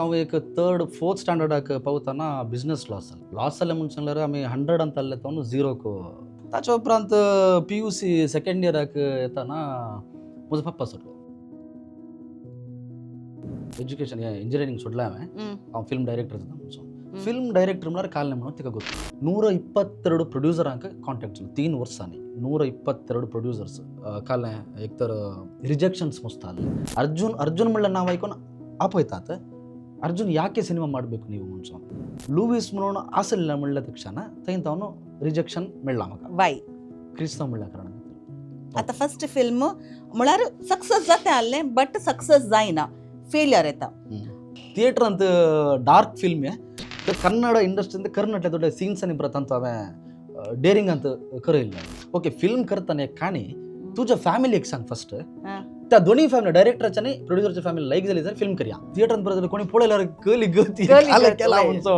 हांव एक third fourth स्टँडर्डाक पावतना business loss जालें. लॉस जालें म्हूण सांगल्यार आमी 100 आसले तो झिरोक. ताच्या उपरांत PUC second इयराक येताना म्हजो पप्पा सोडलो. एज्युकेशन इंजिनियरींग सोडलें हांवें. हांव फिल्म डायरेक्टर जाता म्हणून. फिल्म डायरेक्टर म्हळ्यार काल म्हणून तिका ಗೊತ್ತು. 122 ಪ್ರೊಡ್ಯೂಸರಾಂಕ ಕಾಂಟ್ಯಾಕ್ಟ್ 3 ವರ್ಷಾंनी 122 ಪ್ರೊಡ್ಯೂಸರ್ಸ್ काल एक तर ರಿಜೆಕ್ಷನ್ಸ್ ಮಸ್ತ್ आसले. ಅರ್ಜುನ್ ಅರ್ಜುನ್ म्हणल्यार नांव आयकून आपयतात. ಅರ್ಜುನ್ ಯಾಕೆ ಸಿನಿಮಾ ಮಾಡಬೇಕು ನೀವು म्हणसो ಲೂವಿಸ್ म्हणून आसलें म्हणल्या ತಕ್ಷಣ थंय तावन रिजेक्शन मेळ्ळा म्हाका. वाय? क्रिस्तांव म्हणल्या कारणान. आतां फर्स्ट फिल्म म्हळ्यार सक्सेस जाता आसलें, बट सक्सेस जायना, फेलियर येता. ಥಿಯೇಟರ್ ಅಂತ dark film. Kannada industry Karnataka ದೊಡ್ಡ ಸೀನ್ಸ್ అని ತಂತ हांवें ಡೇರಿಂಗ್ ಅಂತ करयल्लें. ओके, फिल्म करतना एक काणी तुज्या फॅमिलीक सांग फर्स्ट. त्या दोन्ही फॅमिली, डायरेक्टराच्या आणि प्रोड्युसरच्या फॅमिली लायक जाली जाल्यार फिल्म करया. थिएटरान परत कोणी पळयल्यार कली गती काले केला म्हणून सो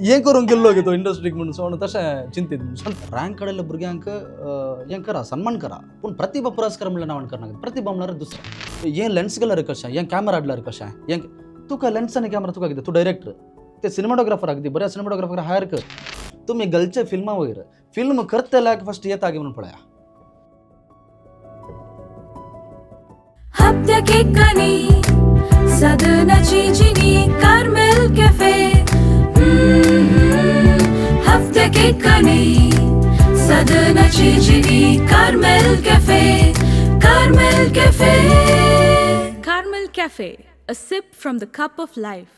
हें करूंक गेल्लो गे तो इंडस्ट्रीक म्हणून सो तशें चिंतीत म्हणून. रँक काडिल्ल्या भुरग्यांक हें करा, सन्मान करा, पूण प्रतिभा पुरस्कार म्हणल्यार नांवान करनाका. प्रतिभा म्हणल्यार दुसरें. हें लेन्स गेल्यार कशें, हें कॅमेरा हाडल्यार कशें, हें तुका लेन्स आनी कॅमेरा तुका कितें? तूं डायरेक्टर, ते सिनेमाटोग्राफर अगदी बऱ्या सिनेमाटोग्राफर हायर कर. तुमी गलचे फिल्मां वयर फिल्म करतल्याक फर्स्ट येता म्हणून पळया. हप्त्याक कनी सदनाची जिनी कार्मेल कॅफे. हप्त्याक कनी सदनाची जिनी Carmel cafe. Carmel cafe. Carmel cafe, a sip from the cup of life.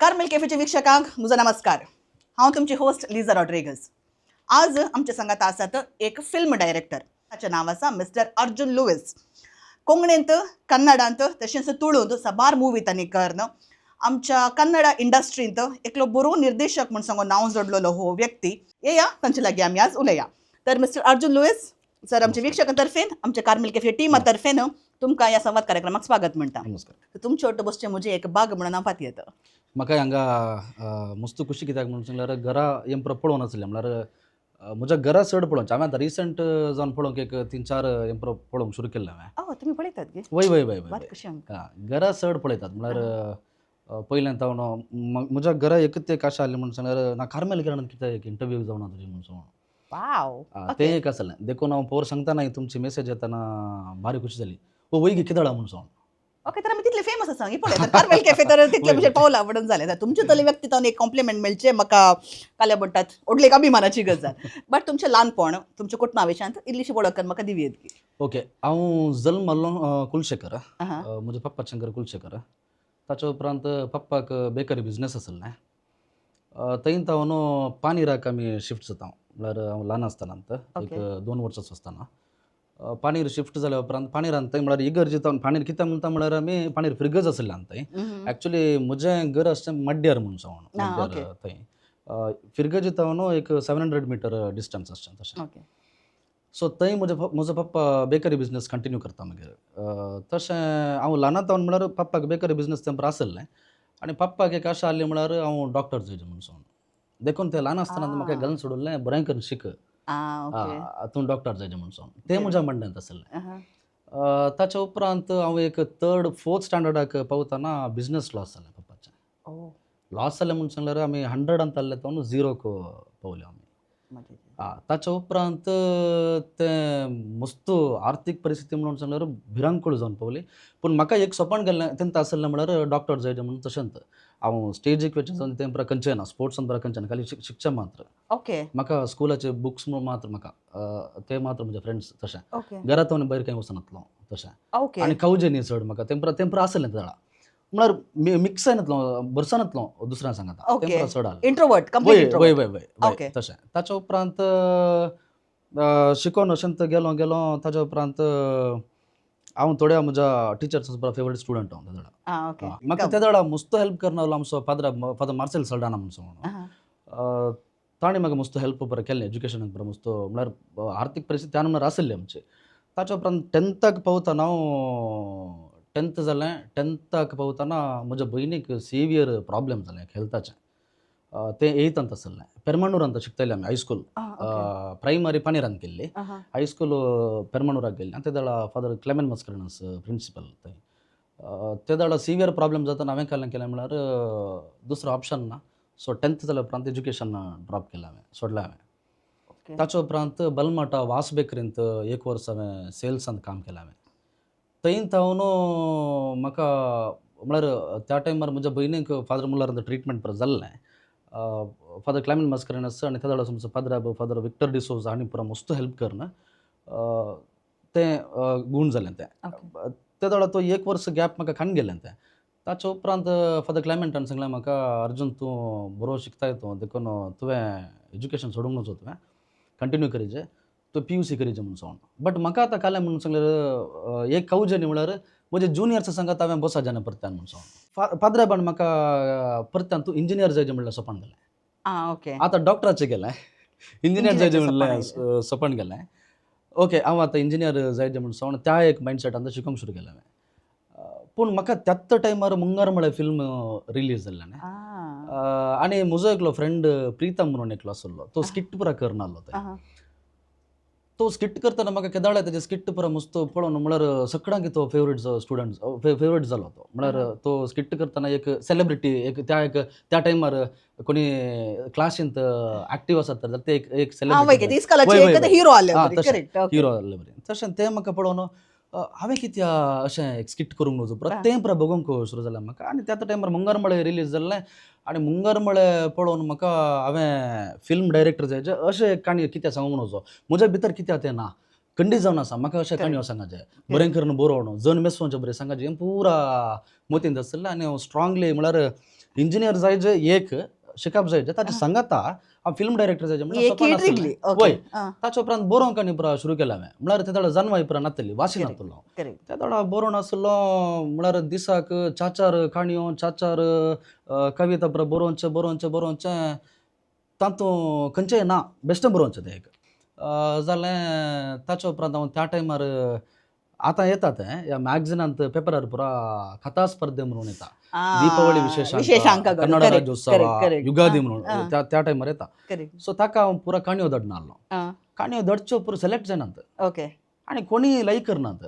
Carmel कॅफेच्या वीक्षकांक म्हजो नमस्कार. हांव तुमची होस्ट लिजा रॉड्रिगस. आज आमच्या संगात आसात एक फिल्म डायरेक्टर, ताचें नांव आसा मिस्टर अर्जुन लुईस. कोंकणींत, कन्नडांत तशेंच तुळूंत साबार मुवी तांणी करून आमच्या कन्नडा इंडस्ट्रींत एकलो बरो निर्देशक म्हूण सांगो नांव जोडलेलो हो व्यक्ती. येया, तांचे लागीं आमी आज उलया. तर मिस्टर अर्जुन लुईस सर, आमच्या वीक्षकां तर्फेन, आमच्या कार्मेल कॅफे टिमा तर्फेन तुमकां ह्या संवाद कार्यक्रमाक स्वागत म्हणटा. नमस्कार. तुमचे ಒಟ್ಟು बसचें म्हजें एक बाग म्हणून हांव पातयेता. म्हाका हांगा मस्त खुशी कित्याक म्हणून सांगल्यार घरा एम्प्रो पळोवन आसलें. म्हणल्यार म्हज्या घरा चड पळोवचें हांवें आतां रिसंट जावन पळोवंक एक 3-4 एम्प्रो पळोवंक सुरू केल्लें हांवें. oh, तुमी पळयतात गे? वय वय वय. बात वय. कशी आमकां. घरा चड पळयतात. म्हणल्यार पयल्यान हांव म्हज्या घरा एकच एक आशा आसली म्हणून सांगल्यार ना कार्मेल किरण कितें एक इंटरव्यू जावना तुजी म्हणून सांग. तें एक आसलें. देखून हांव पोर सांगता ना तुमची मेसेज येताना भारी खुशी जाली. ओ वय गे कितें म्हणून सांग. ओके, तर आमी तितले फेमस आसा ही पळय. तर कार्मेल कॅफे तर तितले भशेन पावला म्हणून जालें. तुमचे तले व्यक्ती तावन एक कॉम्प्लिमेंट मेळचें म्हाका काल्या म्हणटात व्हडली एक अभिमानाची गजाल. बट तुमचें ल्हानपण, तुमच्या कुटुंबा विशयांत इल्लीशी वळख म्हाका दिवयेत की. ओके, हांव जल्मल्लो कुलशेखर. म्हज्या पप्पा शंकर कुलशेखर. ताच्या उपरांत पप्पाक बेकरी बिजनेस आसलें. थंय हांव पानीराक आमी शिफ्ट जाता. म्हणल्यार हांव ल्हान आसतना, एक 2 वर्सांचो आसतना पाणीर शिफ्ट जाल्या उपरांत पाणीरान थंय म्हणल्यार इगर्जी जावन पाणीर कित्याक म्हणटा म्हळ्यार आमी पाणीर फिरगज आसलें थंय. एक्चुली म्हजें घर आसचें मड्ड्यार म्हणून सांग, मड्ड्यार थंय फिरगजी जावन एक 700 मिटर डिस्टन्स आसचें तशें. सो थंय म्हजो पप्पा बेकरी बिजनेस कंटिन्यू करता मागीर. तशें हांव ल्हान जावन म्हणल्यार पप्पाक बेकरी बिजनेस तेंपर आसलें आनी पप्पाक एक आशा आसली म्हळ्यार हांव डॉक्टर जायचें म्हणून सांग. देखून तें ल्हान आसतना म्हाका घालून सोडिल्लें, बरें करून शीक, तूं डॉक्टर जायचें म्हणून सांग. तें म्हज्या म्हणण्यांत आसलें. ताच्या उपरांत हांव एक थर्ड फोर्थ स्टँडर्डाक पावतना बिजनस लॉस जालें पप्पाचें. लॉस जालें म्हणून सांगल्यार आमी 100 आसले तो झिरोक पावले आमी. ताच्या उपरांत तें मस्त आर्थीक परिस्थिती म्हणून सांगल्यार भिरांकूळ जावन पावली. पूण म्हाका एक सपन गेल्लें तेंत आसलें म्हळ्यार डॉक्टर जायचें म्हणून. तशेंच हांव स्टेजीक वचून जावन तें खंयचें ना, स्पोर्ट्सान बरें खंयचें ना, खाली शिक्षण मात्र. म्हाका स्कुलाचे बुक्स मात्र म्हाका ते मात्र म्हजे फ्रेंड्स तशें. घरांत हांव भायर खंय वचनातलो तशें. आनी खावचें न्ही चड म्हाका तेंपरा तेंपरा आसलें तेदळा. म्हळ्यार मिक्स जायनातलो, भरसनातलो दुसऱ्या सांगाता. तेंपरा चड आसलें. इंट्रोवर्ट. वय वय वय वय तशें. ताच्या उपरांत शिकोन अशेंच गेलो गेलो. ताच्या उपरांत हांव थोड्या म्हज्या टिचर्स बरो फेवरेट स्टुडंट हांव तेदळा. म्हाका तेदळा मस्त हेल्प करना आमचो फादर मार्सेल सल्डाना म्हणून सांगून. ताणें म्हाका मस्त हेल्प बरें केल्लें एज्युकेशनाक बरें मस्त. म्हळ्यार आर्थीक परिस्थिती त्या म्हणल्यार आसली आमची. ताच्या उपरांत टेंथाक पावतना हांव टेंथ जालें. टेंथाक पावतना म्हज्या भयणीक सिवियर प्रॉब्लेम जालें हेल्थाचें. तें एयथांत आसलें. पेरमांडूरांत शिकताले आमी हायस्कूल. प्रायमरी पानेरांत केल्ली, हायस्कूल पेरमांडूराक गेल्ली. आनी तेदळा फादर क्लेमेन मस्करनस प्रिंसिपल थंय. ते दाडो सिवियर प्रॉब्लेम जाता. हांवें केलें केलें म्हळ्यार दुसरो ऑप्शन ना. सो 10th जाल्या उपरांत एज्युकेशन ड्रॉप केलें हांवें, सोडलें हांवें. ताच्या उपरांत बलमाटा वास बेकरींत एक वर्स हांवें सेल्सांत काम केलें हांवें. थंय थावन म्हाका म्हळ्यार त्या टायमार म्हज्या भयणीक फादर मुलार ट्रिटमेंट पुरो जाल्लें. फादर क्लायमेंट मस्करेनस आनी त्या वेळार आमचो पाद्राब फादर विक्टर डिसोजा हांणी पुरो मस्त हेल्प करून तें गूण जालें तें. त्या वेळार तो एक वर्स गॅप म्हाका खाण गेलें तें. ताच्या उपरांत फादर क्लायमेंटान सांगलें म्हाका, अर्जून, तूं बरो शिकताय तूं, देखून तुवें एज्युकेशन सोडूंक नजो, तुवें कंटिन्यू करीजे, तूं पीयूसी करीजे म्हणून सांगून. बट म्हाका आतां कालें म्हणून सांगल्यार एक कवजनी म्हळ्यार म्हजे ज्युनियर्स सांगात हांवें बसा जाना परत्यान म्हणून सांगून. पाद्राबान म्हाका परत्यान तूं इंजिनियर जायजे म्हणल्यार सपन गेलें. आं ओके आतां डॉक्टराचें गेलें, इंजिनियर जायजे इंजिनियरचें म्हणलें सपन. सपन गेलें. ओके, हांव आतां इंजिनियर जायजे म्हणून सांगून त्या एक मायंडसेटान शिकोवंक सुरू केलें हांवें. पूण म्हाका त्याच टायमार मुंगार म्हळ्यार फिल्म रिलीज जाल्लें न्ही. आनी म्हजो एकलो फ्रेंड प्रीतम म्हणून एकलो आसलो, तो स्किट पुरा करनासलो थंय. तो स्किट करतना म्हाका केदाळे तेजे स्किट पुरा मस्त पळोवन म्हळ्यार सगळ्यांक तो फेवरेट स्टुडंट, फेवरेट जालो तो. म्हळ्यार तो स्किट करतना एक सेलिब्रिटी एक त्या एक त्या टायमार कोणी क्लासींत एक्टीव आसात जाल्यार ते एक एक वय सेलिब्रिटी इस्कॉलाचे एक हिरो आले. तशें. करेक्ट. हिरो आसले बरें. तशें तें म्हाका पळोवन हांवें कित्या अशें एक स्किट करूंक नजो पुरो, तें पुरा बगोवंक सुरू जालें म्हाका. आनी त्या टायमार मुंगारमळे रिलीज जाल्लें आनी मुंगारमळे पळोवन म्हाका हांवें फिल्म डायरेक्टर जायचे अशें काणी कित्याक सांगूंक नजो, म्हज्या भितर कित्याक तें ना खंडीत जावन आसा. म्हाका अशें काणयो सांगाचें बरें करून बरोवन जण मेसोवचें बरें सांगाचें हें पुरा मतींत आसलें. आनी हांव स्ट्रांगली म्हळ्यार इंजिनियर जायचे एक शिकप जायचें, ताचे सांगाता हांव फिल्म डायरेक्टर जायचें म्हणल्यार एक सपन आसलें. रिगली. वय. ओके ताच्या उपरांत बरोवंक आनी पुरा सुरू केलें हांवें. म्हळ्यार ते थोडो जानवाय पुरा नासली, वाशी नासलो. त्या थोडो बरोवन आसलो म्हळ्यार दिसाक चार चार काणयो, चार चार कविता पुरा बरोवचें बरोवचें बरोवचें, तातूंत खंयचेंय ना बेश्टें बरोवचें तें एक जालें. ताच्या उपरांत हांव त्या टायमार आतां येता तें ह्या मॅगझिनांत पेपरार पुरा कथा स्पर्धे म्हणून येता, दीपावली विशेषांक, विशेषांक, कन्नड राज्योत्सव, युगादी म्हणून त्या त्या टायमार येता. करेक्ट सो ताका हांव पुरा काणयो धाडून आहलो. काणयो धाडच्यो पुरो सिलेक्ट जायनात आनी कोणीय लायक करनात.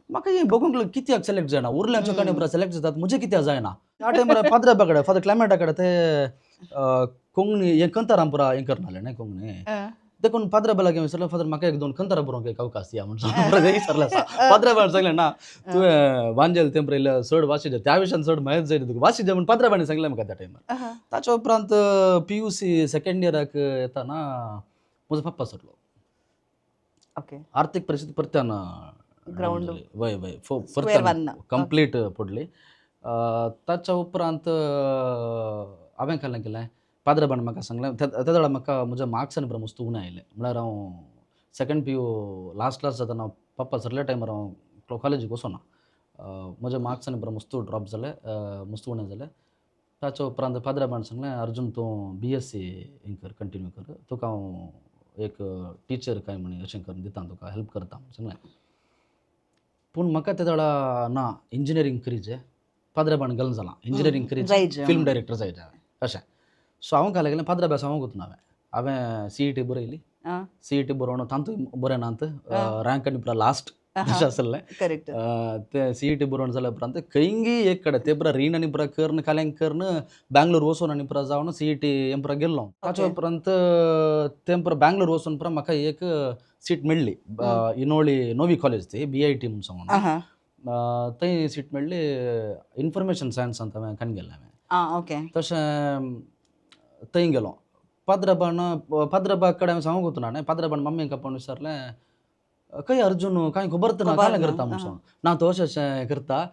म्हाका हें बगूंक कित्याक सिलेक्ट जायना, उरल्यांच्यो काणयो पुरा सिलेक्ट जातात, म्हजें कित्याक जायना. त्या टायमार फादरा कडेन, फादर क्लायमेटा कडेन ते कोंकणी हें कंतारां पुरा हें करनासले न्ही कोंकणी, देखून फादरा लागीं विचारलें, फादर म्हाका एक दोन कंतारां बरोवंक एक अवकाश दिया म्हणून पुरा विचारलें आसा. फादरा सांगलें ना, तुवें वांजेल तें पळयलें चड वाशीजे त्या विशयान चड म्हायत जाय तुका वाशीजे म्हूण पाद्राबांनी सांगलें म्हाका त्या टायमार. ताच्या उपरांत पीयूसी सेकंड इयराक येताना म्हजो पप्पा सरलो. आर्थीक परिस्थिती परत्यान Ground. वय वय Square परत्यान one. कंप्लीट पडली. ताच्या उपरांत हांवें केलें केलें पाद्राबान म्हाका सांगलें त्या वेळार म्हाका म्हज्या मार्क्सान पुरा मस्त उणें आयलें. म्हळ्यार हांव सेकंड पीयू लास्ट लास्ट जातना पप्पा सरल्या टायमार हांव कॉलेजीक वचोना, म्हज्या मार्क्सान पुरा मस्त ड्रॉप जाले, मस्त उणें जालें. ताच्या उपरांत पाद्राबान सांगलें, अर्जून तूं बीएससी हें कर, कंटिन्यू कर, तुका हांव एक टिचर काय म्हण अशें करून दिता, तुका हेल्प करता म्हूण सांगलें. पूण म्हाका ते वेळार ना इंजिनियरींग करीजे, पाद्राबान घालून जालां इंजिनियरींग करीजे, जायजे. फिल्म डायरेक्टर जायजे हांवें अशें. सो हांव काय लागलें पाद्राब्या सांगूंक वचून हांवें हांवें सीईटी बरयली. सीईटी बरोवन तातूंय बरें नात रँक आनी पुरा लास्ट अशें आसलें. ते सीईटी बरोवन जाल्या उपरांत खंयगी एक कडेन ते पुरा रीण आनी पुरा करून कालेंग करून बँगलोर वचून आनी पुरा जावन सीईटी हें पुरा गेल्लो. ताच्या उपरांत ते पुरा बँगलोर वचून पुरा म्हाका एक सीट मेळ्ळी, इनोळी नोवी कॉलेज ती बीआयटी म्हूण सांगून. थंय सीट मेळ्ळी इन्फॉर्मेशन सायन्सांत हांवें खंय गेलें हांवें. तशें थंय गेलो पाद्राबान पाद्राबा कडेन हांवें सांगूंक वचूना न्ही. पाद्राबान मम्मीक आपोवन विचारलें, खंय अर्जून कांय खबर ना, खबर कांय ना, करता म्हूण सांगून ना, तो अशें अशें करता,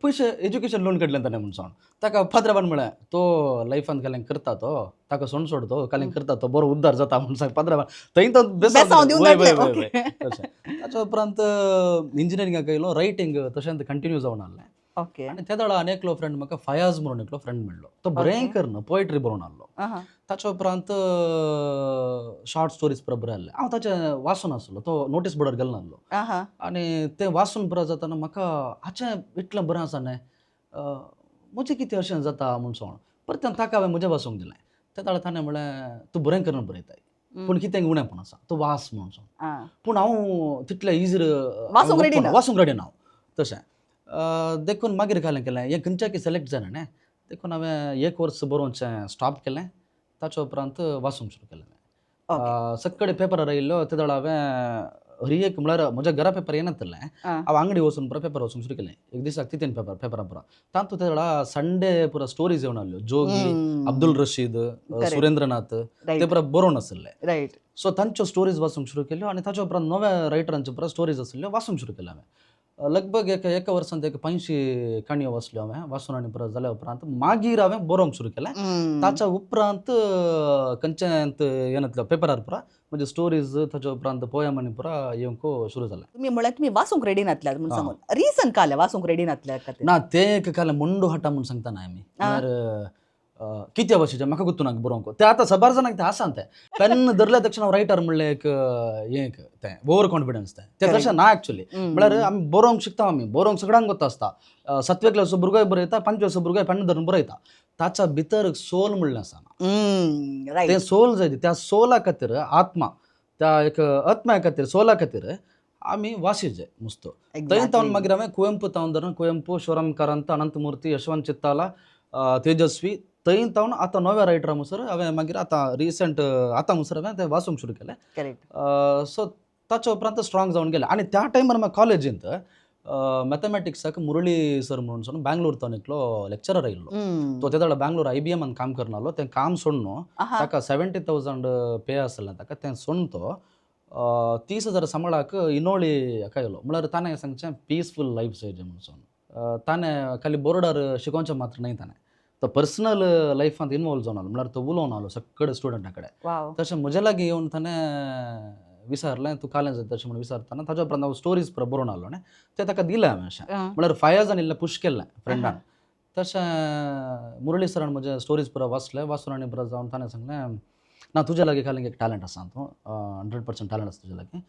पयशे एज्युकेशन लोन काडलें ताणें म्हूण सांगून. ताका पाद्राबान म्हळें, तो लायफान कालें करता तो, ताका सोड सोड, तो कालें करता तो बरो उद्धार जाता म्हूण सांग. पाद्राबान थंय तो बेसांव दिवन वय वय धाडलें. वय वय तशें. ताच्या उपरांत इंजिनियरिंगाक येयलो, रायटींग तशें कंटिन्यू जावन आहलें. आनी त्या वेळार आनी एकलो फ्रेंड म्हाका फयाज म्हणून एकलो फ्रेंड मेळ्ळो, तो बरें करन पोयट्री बरोवन आहलो. ताच्या उपरांत शॉर्ट स्टोरीज पुरा बरें आहले. हांव ताचें वाचून आसलो, तो नोटीस बोर्डार गेलो नासलो. आनी तें वाचून पुरा जातना म्हाका हाचें इतलें बरें आसा न्ही, म्हजें कितें अशें जाता म्हूण सांगून परत्यान ताका हांवें म्हजें वाचूंक दिलें. त्या वेळार ताणें म्हळें, तूं बरें करून बरयताय पूण कितें उणेंपण आसा, तूं वाच म्हूण सांग. पूण हांव तितलें इजीर वाचूंक ready ना. वाचूंक रेडी ना हांव तशें. देखून मागीर कालें केलें हें खंयच्याकी सिलेक्ट जायना न्ही, देखून हांवें एक वर्स बरोवचें स्टॉप केलें. ताच्या उपरांत वाचूंक सुरू केलें. सक्कडे पेपरार आयिल्लो ते वेळार हांवें हर एक म्हळ्यार म्हज्या घरा पेपर येनातलें, हांव आंगडी वचून पुरो पेपर वचूंक सुरू केलें. एक दिसाक 3 पेपर पेपरां पुरो. तातूंत ते वेळार संडे पुरो स्टोरीज येवन आसल्यो, जोगी, अब्दुल रशीद, सुरेंद्रनाथ, ते पुरो बरोवन आसले. सो तांच्यो स्टोरीज वाचूंक सुरू केल्यो आनी ताच्या उपरांत नव्या रायटरांच्यो पुरो स्टोरीज आसल्यो वाचूंक सुरू केल्यो हांवें. लगभग एका एका वर्सांत एक 500 काणयो वाचल्यो हांवें. वाचून आनी पुरो जाल्या उपरांत मागीर हांवें बरोवंक सुरू केलें. ताच्या उपरांत खंयच्यात येनातलो पेपरार पुरा म्हणजे स्टोरीज, ताच्या उपरांत पोयम आनी पुरा येवंक सुरू जालें. तुम्ही म्हळ्यार तुमी वाचूंक रेडी नातल्यात म्हणून सांगून रिजन कालें वाचूंक रेडी नातल्या खातीर? ना तें एक कालें मुंडो हाटा म्हूण सांगता ना आमी, म्हळ्यार कित्या भाशेचें म्हाका गुत्तू नाका बरोवंक. तें आतां साबार जाणांक तें आसा, तें पेन धरल्या तक्षण हांव रायटर म्हणलें एक हें एक तें ओवर कॉन्फिडन्स तें तें तशें ना एक्चुअली. म्हळ्यार आमी बरोवंक शिकता, आमी बरोवंक सगळ्यांक गोत्ता आसता. 7वे क्लासचो भुरगोय बरयता, 5वेचो भुरगोय पेन धरून बरयता. ताच्या भितर सोल म्हणलें आसा, तें सोल जाय. त्या सोला खातीर आत्मा, त्या एक आत्म्या खातीर, सोला खातीर आमी वासीजे मुस्तो. थंय तावन मागीर हांवें कुवेंपू तावन धरून कुवेंपू, शिवराम कारंत, अनंतमूर्ती, यशवंत चित्ताला, तेजस्वी, थंय तावन आतां नव्या रायटरा म्हणसर हांवें मागीर आतां रिसंट आतां म्हणसर हांवें तें वाचूंक सुरू केलें. सो ताच्या उपरांत स्ट्रॉंग जावन गेलें. आनी त्या टायमार म्हाका कॉलेजींत मॅथमॅटिक्साक मुरळी सर म्हणून बँगलोर तावन एकलो लेक्चरर आयिल्लो. तो ते वेळार बँगलोर IBM काम करनालो. तें काम सोडून ताका 70,000 पे आसलें ताका, तें सोडून तो 30,000 सांबाळाक इनोळी हाका येयलो. म्हळ्यार ताणें सांगचें पिसफूल लायफ जाय म्हणून. ताणें खाली बोर्डार शिकोवचें मात्र न्हय, ताणें तो पर्सनल लायफांत इनवॉल्व जावन आसलो. म्हळ्यार तो उलोवन आसलो सगळे स्टुडंटा कडेन. तशें म्हज्या लागीं येवन ताणें विचारलें तूं कालें जाता तशें म्हणून विचारतना ताच्या उपरांत हांव स्टोरीज पुरो बरोवन आसलो न्ही, तें ताका दिलें हांवें. अशें म्हळ्यार फायाजान इल्लें पुश केल्लें फ्रेंडान. तशें मुरळी सरान म्हजे स्टोरीज पुरो वाचले. वाचून आनी पुरो जावन ताणें सांगलें ना तुज्या लागीं कालें एक टॅलंट आसा, तूं 100% टॅलंट आसा तुज्या लागीं,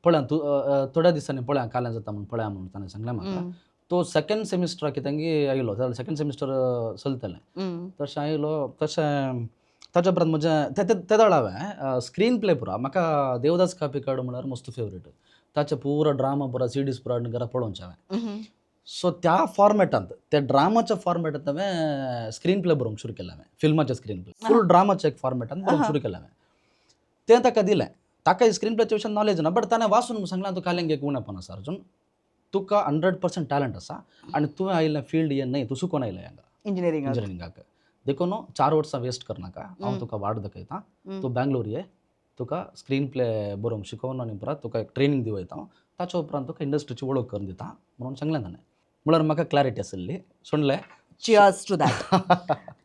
पळया तूं थोड्या दिसांनी पळया कालें जाता म्हणून पळया म्हणून ताणें सांगलें म्हाका. तो सेकंड सेमिस्टराक कितें आयलो, जाल्यार सेकंड सेमिस्टर चलतलें तशें आयलो. तशें ताच्या उपरांत म्हजें ते वेळार हांवें स्क्रीन प्ले पुरा म्हाका देवदास कापिकाड म्हळ्यार मस्त फेवरेट. ताचें पुरो ड्रामा पुरा सिडीज पुरा घरा पळोवचें हांवें. सो त्या फॉर्मेटांत, त्या ड्रामाच्या फॉर्मेटांत हांवें स्क्रीन प्ले बरोवंक सुरू केलें. हांवें फिल्माचें स्क्रीन प्ले फूल ड्रामाच्या एक फॉर्मेटांत बरोवंक सुरू केलें हांवें. तें ताका दिलें. ताका स्क्रीन प्लेच्या विशयान नॉलेज ना, बट ताणें वाचून सांगलें तूं कालेंग एक उणेपण आसा अर्जून, तुका 100% टॅलंट आसा आनी तुवें आयिल्लें फिल्ड हें न्हय, तूं चुकोन आयलें हांगा इंजिनियरिंगाक, देखून 4 वर्सां वेस्ट करनाका, हांव तुका वाट दाखयता, तूं बँगलोर ये, तुका स्क्रीन प्ले बरोवंक शिकोवन आनी परत तुका एक ट्रेनींग दिवयता, ताच्या उपरांत तुका इंडस्ट्रीची वळख करून दिता म्हणून सांगलें ताणें. म्हळ्यार म्हाका क्लॅरिटी आसली सोडलें. Cheers to that.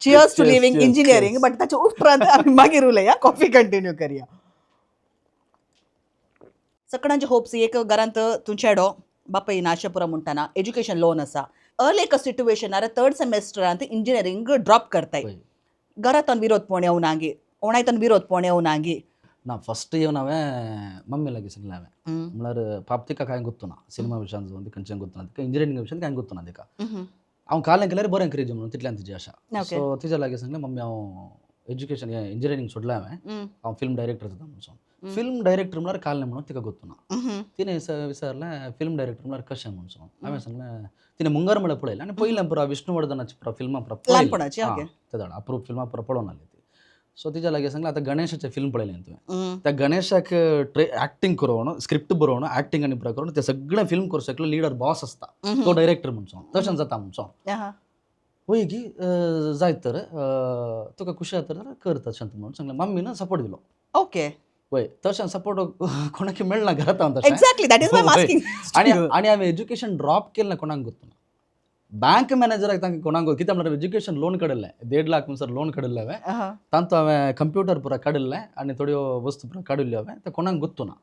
Cheers to leaving engineering. But ताच्या उपरांत आमी मागीर उलया, कॉफी कंटिन्यू करया. सगळ्यांचे होप्स एक घरांत तूं चेडो बापाय नाशेपुरा म्हणटाना एज्युकेशन लोन आसा, अर्ली एक सिट्युएशनार थर्ड सेमेस्टरांत इंजिनियरींग ड्रॉप करताय, घरांत विरोध पोण येवनागी, ओणायतन विरोध पोण येवनागी? ना फस्ट येवन हांवें मम्मी लागीं सांगलें हांवें, म्हळ्यार पाप तिका कांय गुत्तू ना सिनेमा विशयान जावन खंयचें गुत्तू ना तिका, इंजिनियरींग विशयान कांय गुत्तू ना तिका. हांव कालें केल्यार बरें क्रेजी म्हणून तितल्यान तिजी आशा. सो तिज्या लागीं सांगलें मम्मी हांव एज्युकेशन हें इंजिनियरींग सोडलें हांवें, हांव फिल्म डायरेक्टर जाता म्हणून. फिल्म डायरेक्टर म्हळ्यार कालें म्हणून तिका गुत्तू ना. तिणें विचारलें फिल्म डायरेक्टर म्हळ्यार कशें म्हणून. हांवें सांगलें तिणें मुंगार म्हळ्यार पळयलें आनी पयलें पुरा विष्णुवर्धनाची पुरा फिल्मां पुरा पळयली, ते अप्रूव फिल्मां पुरा पळोवन आसली ती. सो तिज्या लागीं सांगलें आतां गणेशाचें फिल्म पळयलें तुवें, त्या गणेशाक एक्टींग करोवन स्क्रिप्ट बरोवन एक्टींग आनी पुरा करून ते सगळें फिल्म करूं शकलो लिडर बॉस आसता तो डायरेक्टर म्हणचो, तशें जाता म्हणचो. वय की जायत तर तुका खुशी जाता तर कर तशें म्हणून सांगलें. मम्मीन सपोर्ट दिलो. ओके वय तशें सपोर्ट कोणाक मेळना घरांत हांव तशें. Exactly, that is my asking. आनी आनी हांवें एज्युकेशन ड्रॉप केलें कोणाक गुत्तू ना. बँक मॅनेजराक तांकां कोणाक कित्याक म्हळ्यार एज्युकेशन लोन काडिल्लें 1.5 लाख म्हणसर लोन काडिल्लें हांवें, तांतू हांवें कंप्युटर पुरा काडिल्लें आनी थोड्यो वस्तू पुरा काडिल्ल्यो हांवें, तें कोणाक गुत्तू ना.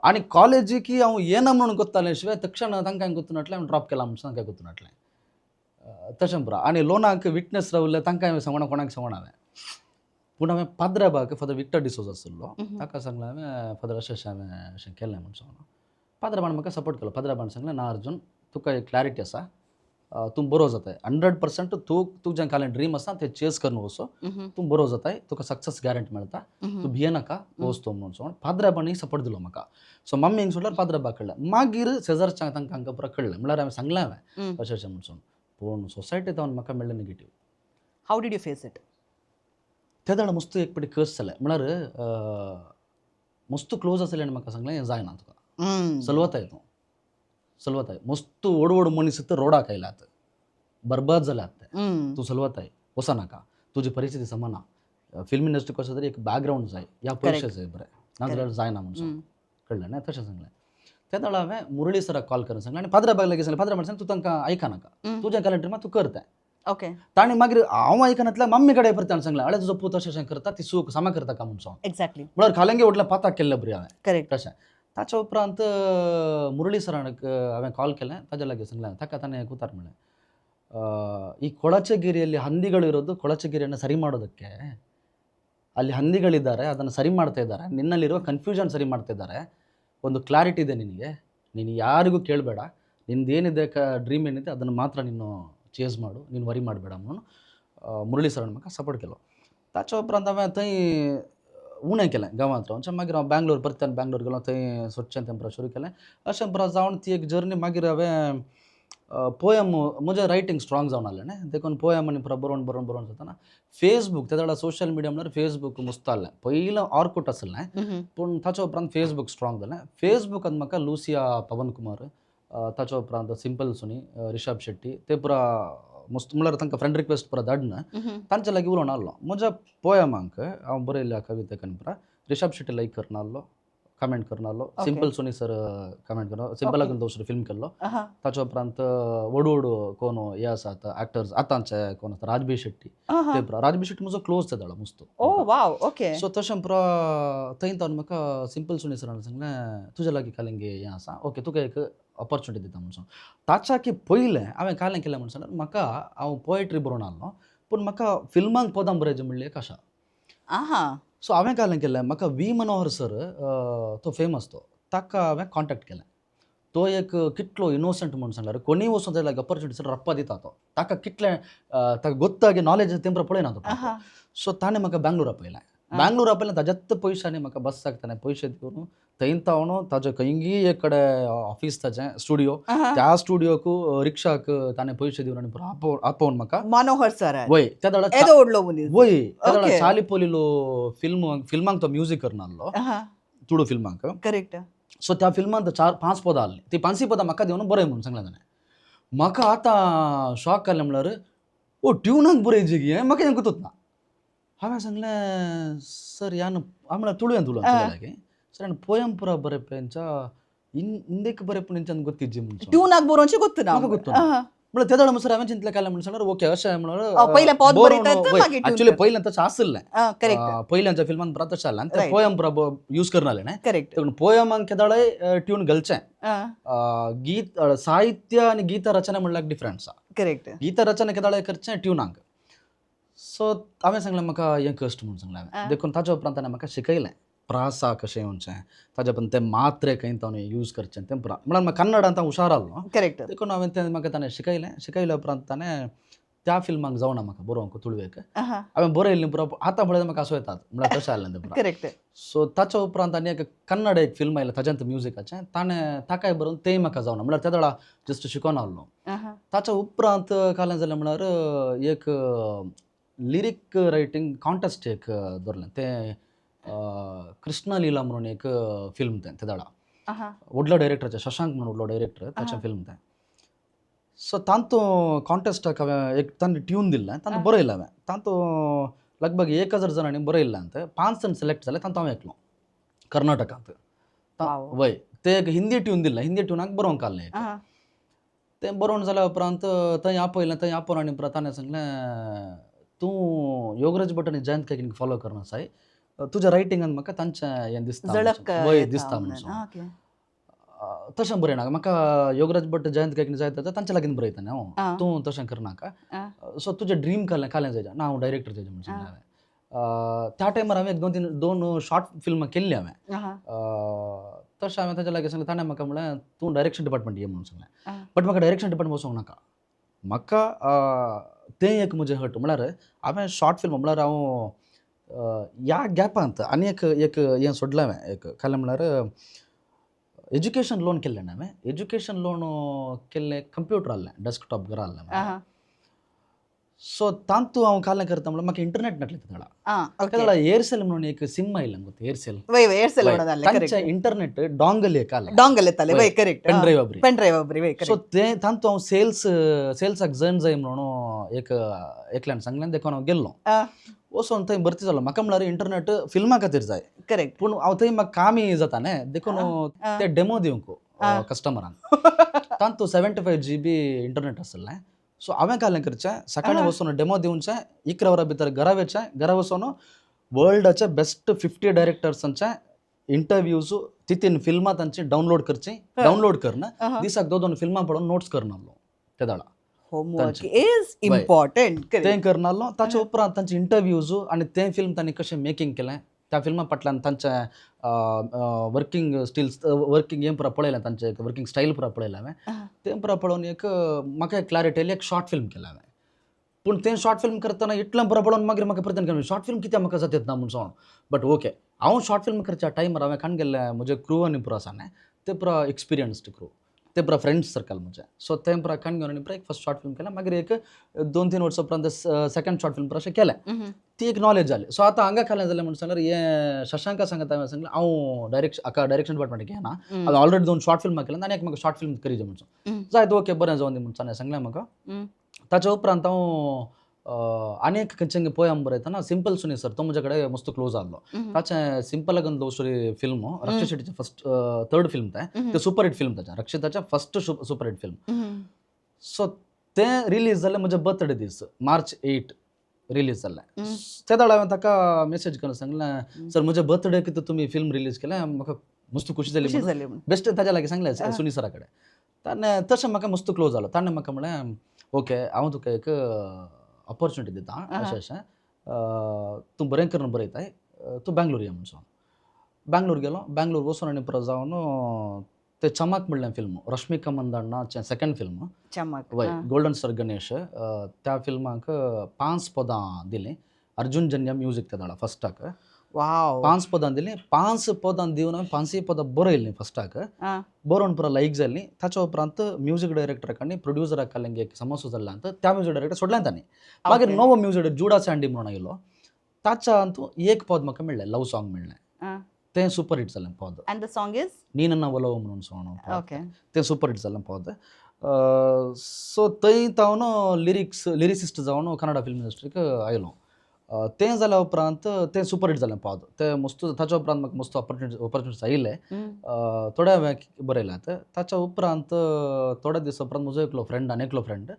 आनी कॉलेजीक हांव येना म्हणून गुत्तालें शिवाय तक्षण तांकां गुत्तू नाटलें हांवें ड्रॉप केलां म्हणून तांकां गुत्तू नाटलें तशें पुरा. आनी लोनाक विटनस रावले तांकां हांवें सांगना कोणाक सांगना हांवें. पूण हांवें पाद्राबाक फादर विक्टर डिसोज आसलो ताका सांगलें हांवें, फादर अशें अशें हांवें अशें केलें म्हणून सांगलो. पाद्राबान म्हाका सपोर्ट केलो. पाद्राबान सांगलें ना अर्जून तुका एक क्लॅरिटी आसा, तूं बरो जाताय 100%. तूं तुजें कालें ड्रीम आसा तें चेस करून वचो, तूं बरो जाताय, तुका सक्सेस गॅरंटी मेळटा, तूं भियेनाका, वच तूं म्हणून. सो पाद्राबांनी सपोर्ट दिलो म्हाका. सो मम्मीक सोडल्यार पाद्राबा कळ्ळें, मागीर शेजारच्यांक तांकां हांकां पुरा कळ्ळें, म्हणल्यार हांवें सांगलें हांवें अशें अशें म्हणून. पूण सोसायटी जावन म्हाका मेळ्ळें negative. How did you face it? ते दाडा मस्त एक पटी कस जालें, म्हळ्यार मस्त क्लोज आसलें आनी म्हाका सांगलें हें जायना तुका, सलवताय तूं, सलवताय, मस्त व्हड व्हड मनीस तर रोडाक आयल्यात, बरबाद जाल्यात ते, तूं सलवताय, वचनाका, तुजी परिस्थिती समाना, फिल्म इंडस्ट्री कसो तरी एक बॅकग्रावंड जाय या पयशे जाय बरें, नाजाल्यार जायना म्हणून कळ्ळें न्ही, तशें सांगलें. ते दाडा हांवें मुरळी सराक कॉल करून सांगलें आनी पाद्राबाग लागीं सांगलें, पाद्रा म्हणलें तूं तांकां आयकनाका, तुजें कॅलेंडर मात तूं कर तें. ताणें मागीर हांव आयकनातल्या मम्मी कडेन परत ताणें सांगलें, अळे तुजो पूत अशें अशें करता, ती चूक सामा करता का म्हणून सांग. म्हळ्यार खालेंगे व्हडलें पाताक केल्लें बरी हांवें. तशें ताच्या उपरांत मुरळी सराक हांवें कॉल केलें, ताज्या लागीं सांगलें, ताका ताणें एक उतार म्हणलें, ಈ ಕೊಳಚೆಗಿರಿಯಲ್ಲಿ ಹಂದಿಗಳು ಇರೋದು ಕೊಳಚೆಗಿರಿಯನ್ನು ಸರಿ ಮಾಡೋದಕ್ಕೆ, ಅಲ್ಲಿ ಹಂದಿಗಳಿದ್ದಾರೆ, ಅದನ್ನು ಸರಿ ಮಾಡ್ತಾ ಇದ್ದಾರೆ, ನಿನ್ನಲ್ಲಿರುವ ಕನ್ಫ್ಯೂಷನ್ ಸರಿ ಮಾಡ್ತಾ ಇದ್ದಾರೆ, ಒಂದು ಕ್ಲಾರಿಟಿ ಇದೆ ನಿನಗೆ, ನೀನು ಯಾರಿಗೂ ಕೇಳಬೇಡ, ನಿಂದೇನಿದೆ ಡ್ರೀಮ್ ಏನಿದೆ ಅದನ್ನು ಮಾತ್ರ ನೀನು ಚೇಸ್ ಮಾಡು, ನೀನು ವರಿ ಮಾಡಬೇಡ म्हणून मुरळी सरान म्हाका सपोर्ट केलो. ताच्या उपरांत हांवें थंय उणें केलें गांवांत रावन. मागीर हांव बँगलोर परत्यान बँगलोर गेलो, थंय सोदचें तें पुरा सुरू केलें. अशें पुरा जावन ती एक जर्नी. मागीर हांवें पोयम, म्हजें रायटींग स्ट्रॉंग जावन आसलें न्ही, देखून पोयम आनी पुरा बरोवन बरोवन बरोवन जाताना फेसबूक, त्या वेळार सोशल मिडिया म्हणल्यार फेसबूक मस्त आसलें. पयलीं ऑर्कुट आसलें, पूण ताच्या उपरांत फेसबूक स्ट्रॉंग जालें. फेसबुकान म्हाका लुसिया पवन कुमार, ताच्या उपरांत सिंपल सुनी, रिषभ शेट्टी, ते पुरा मस्त म्हणल्यार तांकां फ्रेंड रिक्वेस्ट पुरा धाडून तांच्या लागीं उलोवन आहलो. म्हज्या पोयमांक हांव बरयल्ल्या कवितेक आनी पुरा रिषभ शेट्टी लायक करना आहलो, कमेंट करना आहलो, सिंपल सुनी सर कमेंट करना, सिंपलाक दुसरो फिल्म केल्लो. ताच्या उपरांत व्हड व्हड कोण हे आसात एक्टर्स आतांचे कोण आसा, राजबी शेट्टी, ते पुरा राजबी शेट्टी म्हजो क्लोज ते जालो मस्त. ओ वाव, ओके. सो तशें पुरा थंय तावन म्हाका सिंपल सुनी सरान सांगलें, तुज्या लागीं कालेंगे हें आसा, ओके तुका एक ऑपॉर्चुनिटी दिता म्हणून सांग. ताच्या की पयलें हांवें कालें केलें म्हणून सांगल्यार म्हाका हांव पोएट्री बरोवन आहलो, पूण म्हाका फिल्मांक पदां बरयचें म्हणली एक आशा. सो हांवें कालें केलें, म्हाका वी मनोहर सर तो फेमस, तो ताका हांवें कॉन्टेक्ट केलें. तो एक कितलो इनोसंट म्हणून सांगल्यार कोणीय वचून ताका ऑपॉर्चुनिटी सर रप्पा दिता तो, ताका कितलें ताका गोत्तागे नॉलेज तेंपरा पळयना तो. सो ताणें म्हाका बँगलोर आपयलें, बँगलोर आपयलें, ताज्यात पयशांनी म्हाका बस्साक ताणें पयशे दिवन थंय तावन ताजे खंयगी एक कडेन ऑफीस ताजें स्टुडियो, त्या स्टुडियोक रिक्षाक ताणें पयशे दिवन आनी पुरो आपोवन म्हाका मनोहर सर वय त्या दाडा येदो व्हडलो मनीस. वय त्या दाडा चालीपोलीलो फिल्म फिल्मांक तो म्युजीक करना आहलो तुळू फिल्मांक. सो त्या फिल्मांत 4-5 पदां आहलीं, ती पांचय पदां म्हाका दिवन बरय म्हणून सांगलें ताणें. म्हाका आतां शॉक जालें, म्हणल्यार ओ ट्युनाक बरयची की हें म्हाका हें गुतूत ना. हांवें सांगलें सर यान हांव म्हळ्यार तुळवें तुळवें लागीं सर आनी पोयम पुरा बरेपेंच्या इंदेक बरेपण इंच्यान गोत्तिज्जी म्हणून ट्यूनाक बरोवची गोत्तु ना म्हाका गोत्तु ना. म्हळ्यार ते दाडा सर हांवें चिंतलें कालें म्हणून सांगल्यार ओके अशें म्हणल्यार पयलें पद बरयतात, मागीर tune actually करतात. पयलें तशें आशिल्लें, पयल्यांच्या फिल्मान पुरा तशें आसलें आनी ते पोयम पुरा यूज करनाले न्ही, देखून पोयमांक केदाळय ट्यून घालचें. गीत साहित्य आनी गीत रचना म्हणल्यार डिफरंस आसा. गीत रचना केदाळय करचें ट्युनांक. सो हांवें सांगलें म्हाका हें कश्ट म्हणून सांगलें हांवें, देखून ताच्या उपरांत ताणें म्हाका शिकयलें प्रासा कशें येवचें, ताच्या उपरांत ते मात्रे खंय ताणें यूज करचें तें पुरा, म्हळ्यार म्हाका कन्नडांत हांव हुशार आहलो, देखून हांवें तें म्हाका ताणें शिकयलें. शिकयल्या उपरांत ताणें त्या फिल्माक जावना म्हाका बरोवंक तुळवेक हांवें बरयल्लें पुरा, आतां पळयता म्हाका आसूं येतात म्हळ्यार तशें आहलें तें पुरा. सो ताच्या उपरांत आनी एक कन्नड एक फिल्म आयलें ताज्यांत म्युजिकाचें, ताणें ताकाय बरोवन तेंय म्हाका जावना, म्हळ्यार त्या वेळार जस्ट शिकोन आहलो. ताच्या उपरांत कालें जालें म्हळ्यार एक लिरीक रायटींग कॉन्टेस्ट एक दवरलें, तें कृष्ण लीला म्हणून एक फिल्म तें ते दाडा व्हडलो डायरेक्टराचें, शशांक म्हणून व्हडलो डायरेक्टर, ताचें फिल्म तें. सो तांतू कॉन्टेस्टाक हांवें एक तांणी ट्यून दिल्लें, तांतू बरयलें हांवें, तांतू लगभग 1000 जाणांनी बरयल्लें, तें 5 जाण सिलेक्ट जाले, तांतू हांव एकलो कर्नाटकांत. वय ते एक हिंदी ट्यून दिल्लें, हिंदी ट्युनाक बरोवंक आहलें, तें बरोवन जाल्या उपरांत थंय आपयलें, थंय आपोवन आनी उपरांत ताणें सांगलें तूं योगराज भट आनी जयंत काकीनीक फॉलो करना साय, तुज्या रायटिंगान म्हाका तांचें हें दिसता, वय दिसता म्हणून. तशें बरयना म्हाका योगराज भट जयंत काकीनी जाय तर तांच्या लागीं बरयता न्ही हांव, तूं तशें करनाका. सो तुजें ड्रीम कालें कालें जायजें ना, हांव डायरेक्टर जायजें म्हणून सांगलें हांवें. त्या टायमार हांवें 2-3 शॉर्ट फिल्मां केल्लीं हांवें. तशें हांवें ताच्या लागीं सांगलें, ताणें म्हाका म्हणलें तूं डायरेक्शन डिपार्टमेंट ये म्हणून सांगलें, बट म्हाका डायरेक्शन डिपार्टमेंट वचोंक नाका, म्हाका तें एक म्हजें हट. म्हळ्यार हांवें शॉर्ट फिल्म म्हळ्यार हांव ह्या गॅपांत आनी एक एक हें सोडलें हांवें एक खालें. म्हळ्यार एज्युकेशन लोन केल्लें न्हय हांवें. एज्युकेशन लोन केल्लें, कंप्युटर आहलें, डेस्कटॉप घरा आहलें. सो तांतू हांव कालें करता म्हळ्यार म्हाका इंटरनेट मेळटलें तेदळा. तेदळा एअरसेल म्हणून एक सिम आयलें गो, एअरसेल. वय वय, एअरसेल म्हणून आसलें. तांचे करेक्ट. इंटरनेट डॉंगल एक आहलें. डोंगल येताले, वय, करेक्ट. पेन ड्रायव्ह बरी. पेन ड्रायव्ह बरी, वय. So correct. ते तांतू हांव सेल्साक जॉयन जाय म्हणून एक एकल्यान सांगलें, देखून हांव गेल्लो. वचोन थंय भरती जालो. म्हाका म्हळ्यार इंटरनेट फिल्मा खातीर जाय. पूण हांव थंय म्हाका कामी जाता न्ही, देखून ते डेमो दिवंक कस्टमरांक तांतू 75 GB internet आसलें. सो हांवें कालें करचें, सकाळीं वचून डेमो दिवचें, 11 वरां भितर घरा वचचें. घरा वचून वर्ल्डाचे बेस्ट 50 डायरेक्टर्सांचे इंटरव्यूज, तितीन फिल्मां तांची डावनलोड करची. डावनलोड करन दिसाक दोन दोन फिल्मां पळोवन नोट्स करनासलो ते दाडा. होमवर्क तांचे. Is important. तें करनासलो. ताचे उपरांत तांचे इंटरव्यूज आनी तें फिल्म तांणी कशें मेकिंग केलें, त्या फिल्मा फाटल्यान तांचे वर्किंग स्टिल्स, वर्किंग हें पुरा पळयलें, तांचें वर्किंग स्टायल पुरा पळयलें हांवें. तें पुरा पळोवन एक म्हाका एक क्लॅरिटी आयली. एक शॉर्ट फिल्म केलें हांवें. पूण तें शॉर्ट फिल्म करतना इतलें बरें पळोवन मागीर म्हाका परत केलें शॉर्ट फिल्म कित्याक म्हाका जाता ना म्हूण सांग. बट ओके, हांव शॉर्ट फिल्म करच्या टायमार हांवें काण गेल्लें, म्हजे क्रू आनी पुरो आसा न्ही, ते पुरा एक्सपिरियन्स्ड क्रू, ते पुरा फ्रेंड्स सर्कल म्हजें. सो तें पुरा काण घेवन आनी पुरा एक फर्स्ट शॉर्ट फिल्म केलें. मागीर एक 2-3 वर्सां उपरांत सेकंड शॉर्ट फिल्म पुरा अशें केलें. ती एक नॉलेज जाली. सो आतां हांगा खालें जालें म्हूण सांगल्यार, हें शशांका सांगता हांवें सांगलें, हांव डायरेक्ट हाका डायरेक्शन डिपार्टमेंटाक येना, हांवें ऑलरेडी दोन शॉर्ट फिल्मां केलें आनी एक म्हाका शॉर्ट फिल्म करी म्हूण. जायत, ओके, बरें जावन दी म्हूण सांगलें म्हाका. ताच्या उपरांत हांव आनी एक खंयचें पोयम बरयतना सिंपल सुनी सर, तो म्हजे कडेन मस्त क्लोज आहलो. ताचें सिंपल अगन लव स्टोरी फिल्म, रक्षित शेट्टीचें फर्स्ट थर्ड फिल्म तें, तें सुपर हिट फिल्म ताचें, रक्षिताचें first super hit film. So तें रिलीज जालें म्हज्या बर्थडे दीस, मार्च 8 रिलीज जालें. ते दाडा हांवें ताका मेसेज करून सांगलें, सर, म्हज्या बर्थडेक तुमी फिल्म रिलीज केलें, म्हाका मस्त खुशी जाली. खुशी जाली म्हणून. बेस्ट ताज्या लागीं सांगलें सुनी सरा कडेन. ताणें तशें म्हाका मस्त क्लोज जालो. ताणें म्हाका म्हणलें, ओके, हांव तुका एक ऑपॉर्चुनिटी दिता, अशें अशें तूं बरें करून बरयताय, तूं बँगलोर यो म्हणून. बँगलोर गेलो. बँगलोर वचून आनी परत जावन ते चमक म्हणलें फिल्म, रश्मिका मंदान्नाचें सेकंड फिल्म. चमक. वय, गोल्डन स्टार गणेश. त्या फिल्माक पांच पदां दिलीं. अर्जुन जन्य म्युजीक ते धाडा फस्टाक. पांच पदां दिलीं. पांच पदां दिवन हांवें पांचय पदां बरयलीं फस्टाक. बरोवन पुरो लायक जालीं. ताच्या उपरांत म्युजीक डायरेक्टराक आनी प्रोड्युसराक काडलें. एक समस्या जाल्ल्यान त्या म्युजीक डायरेक्टर सोडल्यान तांणी. मागीर नवो म्युजीक डायरेक्टर जुडा सँडी म्हणून आयलो. ताच्या हातूंत एक पद म्हाका मेळ्ळें, लव सॉंग मेळ्ळें. तें सुपर हिट जालें पद. And the song is? नी नन्ना ओलव म्हणून सॉंग. तें सुपर हिट जालें पद. सो थंय तावन लिरिक्स लिरिसिस्ट जावन कन्नडा फिल्म इंडस्ट्रीक आयलो. तें जाल्या उपरांत तें सुपर हिट जालें पद, तें मस्त. ताच्या उपरांत म्हाका मस्त ऑपॉर्चुनिटीज आयिल्ले. थोडे हांवें बरयल्यात. ताच्या उपरांत थोड्या दीस उपरांत म्हजो एकलो फ्रेंड, आनी एकलो फ्रेंड,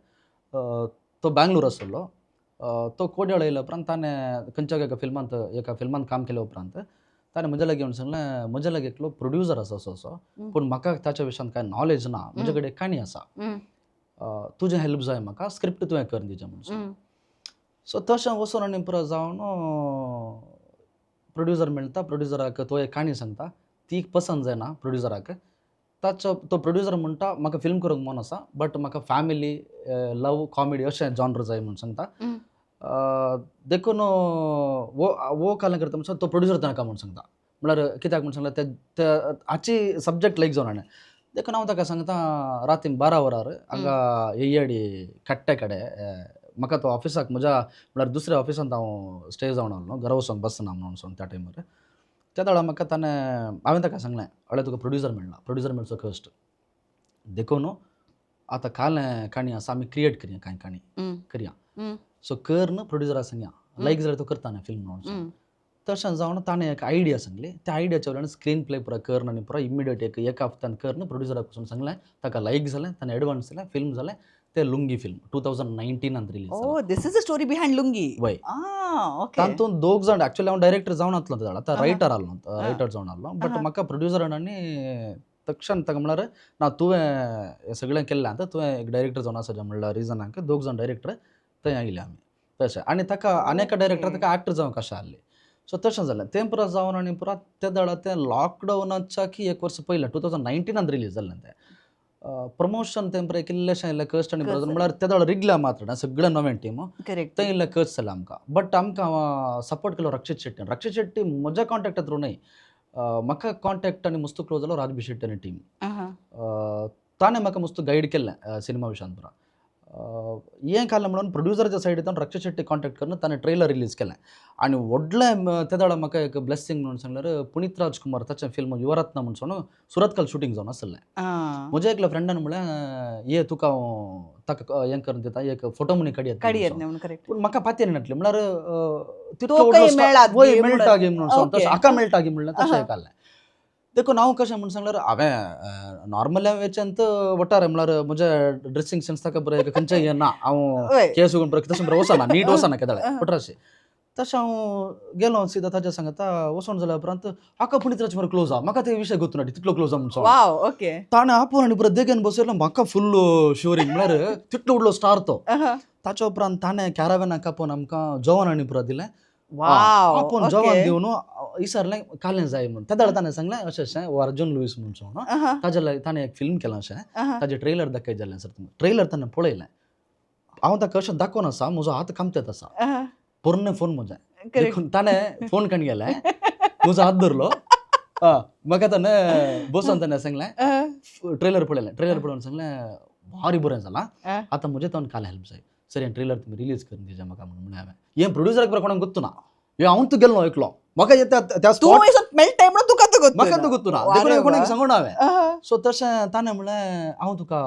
तो बँगलोर आशिल्लो. तो कोड्याळ येयल्या उपरांत ताणें खंयच्या एका फिल्मांत काम केल्या उपरांत ताणें म्हज्या लागीं येवन सांगलें, म्हज्या लागीं एकलो प्रोड्युसर आसा असो असो, पूण म्हाका ताच्या विशयान कांय नॉलेज ना. म्हजे कडेन काणी आसा, तुजें हेल्प जाय म्हाका, स्क्रिप्ट तुवें करून दिवचें म्हणून. सो तशें वचून आनी पुरो जावन प्रोड्युसर मेळटा. प्रोड्युसराक तो एक काणी सांगता, ती पसंत जायना प्रोड्युसराक. ताचो तो प्रोड्युसर म्हणटा, म्हाका फिल्म करूंक मन आसा, बट म्हाका फॅमिली, लव, कॉमेडी अशें जॉनर जाय म्हूण सांगता. देखून वो वो कालें करता म्हणून तो प्रोड्युसर ताका म्हूण सांगता. म्हळ्यार कित्याक म्हूण सांगलें, ते हाची सब्जॅक्ट लायक जावन. देखून हांव ताका सांगता, राती 12 वरार हांगा एय्याडी कट्टे कडेन म्हाका तो ऑफिसाक म्हज्या, म्हळ्यार दुसऱ्या ऑफिसांत हांव स्टे जावन आहलो, घरा वचोंक बस ना म्हणून सांग त्या टायमार. त्या वेळार म्हाका ताणें, हांवें ताका सांगलें, हळ्ळे तुका प्रोड्युसर मेळना, प्रोड्युसर मेळचो कश्ट, देखून आतां कालें काणी आसा, आमी क्रिएट करया, कांय काणी करया. सो करन प्रोड्युसराक सांगया, लायक जाल्यार तो करता न्ही फिल्म म्हणून. तशें जावन ताणें एक आयडिया सांगली. त्या आयडियाच्या वयल्यान स्क्रीन प्ले पुरो करन आनी पुरो इमिडिएट एक एका हप्त्यान करन प्रोड्युसराक वचून सांगलें. ताका लायक जालें, ताणें एडवान्स दिलें, फिल्म जालें. तें लुंगी फिल्म 2019आंत release. Oh, this is a story behind Lungi. वय. Ah, okay. तातूंत दोग जाण, एक्चुअली हांव डायरेक्टर जावन आसलो तेदळा, आतां रायटर आहलो, रायटर जावन आहलो. बट म्हाका प्रोड्युसरान आनी तक्षण ताका म्हळ्यार ना, तुवें हें सगळें केल्लें, आतां तुवें एक डायरेक्टर जावन आसा म्हणल्यार रिजनाक दोग जाण डायरेक्टर थंय आयले आमी तशें. आनी ताका आनी एका डायरेक्टर ताका एक्टर जावंक आशा आहली. सो तशें जालें तें पुरो जावन आनी पुरो ते दळा तें लॉकडावनाच्या की एक वर्स पयलें 2019आंत रिलीज जाल्लें तें. प्रमोशन तें पळय कितलेशें इल्लें कश्ट आनी म्हळ्यार तेदोळ रिगल्या मात्र सगळें नवें टीम करेक्ट तें इल्लें कश्ट जालें आमकां. बट आमकां सपोर्ट केलो रक्षीत शेट्टीन. रक्षीत शेट्टी म्हज्या कॉन्टेक्टा थ्रू न्हय, म्हाका कॉन्टेक्ट आनी मस्त क्लोज जालो राजबी शेट्टी आनी टीम. ताणें म्हाका मस्त गायड केल्लें सिनेमा विशयान पुरा. हें काडलें म्हणून प्रोड्युसराच्या सायडींतल्यान रक्षीत शेट्टी कॉन्टेक्ट करून ताणें ट्रेलर रिलीज केलें. आनी व्हडलें तेदोळा म्हाका एक ब्लेसींग म्हणून सांगल्यार पुनीत राजकुमार ताचें फिल्म युवरत्न म्हणून सांगून सुरतकाल शुटींग जावन आसलें. म्हज्या एकल्या फ्रेंडान म्हणलें ये तुका हांव ताका हें करून दिता एक फोटो म्हणून काडयेत. पूण म्हाका पातयेन नासलें म्हळ्यार तितलो वय मेळटा गे म्हणून सांग तशें हाका मेळटा गे म्हणलें तशें काडलें. देखून हांव कशें म्हणून सांगल्यार हांवें नॉर्मल वेच्यांत वटार म्हळ्यार म्हजें ड्रेसिंग सेन्स ताका बरें खंयचें हें ना, हांव केस उगून बरें तशें बरें वचना, नीट वचना केदळे वटराशें. तशें हांव गेलो सिदा ताच्या सांगता वचोन जाल्या उपरांत हाका पुनीत राजकुमार क्लोज आहा, म्हाका ते विशय गोतू ना तितलो क्लोज आहा म्हणून. ताणें आपोवन आनी बरें देगेन बसयलो, म्हाका फुल शिवरींग म्हळ्यार तितलो व्हडलो स्टार तो. ताच्या उपरांत ताणें कॅरावेनाक आपोवन आमकां जेवण आनी पुरो दिलें. आपोवन जेवण दिवन विचारलें कालें जाय म्हणून. तेदोळा ताणें सांगलें अशें अशें हो अर्जुन लुईस म्हणून सांगून ताज्या लागीं ताणें एक फिल्म केलां अशें, ताजें ट्रेलर दाखय जालें सर तुमकां. ट्रेलर ताणें पळयलें, हांव ताका अशें दाखोवन आसा म्हजो हात कामतेत आसा, पोरणे फोन म्हजें देखून ताणें फोन काडून गेलें, म्हजो हात धरलो, म्हाका ताणें बसून ताणें सांगलें ट्रेलर पळयलें. ट्रेलर पळोवन सांगलें भारी बरें जालां, आतां म्हजें ताणें काल हेल्प जाय सर, हें ट्रेलर तुमी रिलीज करून दिजा म्हाका म्हणून म्हणलें हांवें. हें प्रोड्युसराक बरें कोणाक गोत्तू ना, हें हांव तूं गेल्लो एकलो, म्हाका त्या मेळटा म्हणून तुका म्हाका तूं गोत्तू ना, देखून कोणाक सांगूना हांवें. सो तशें ताणें म्हणलें हांव तुका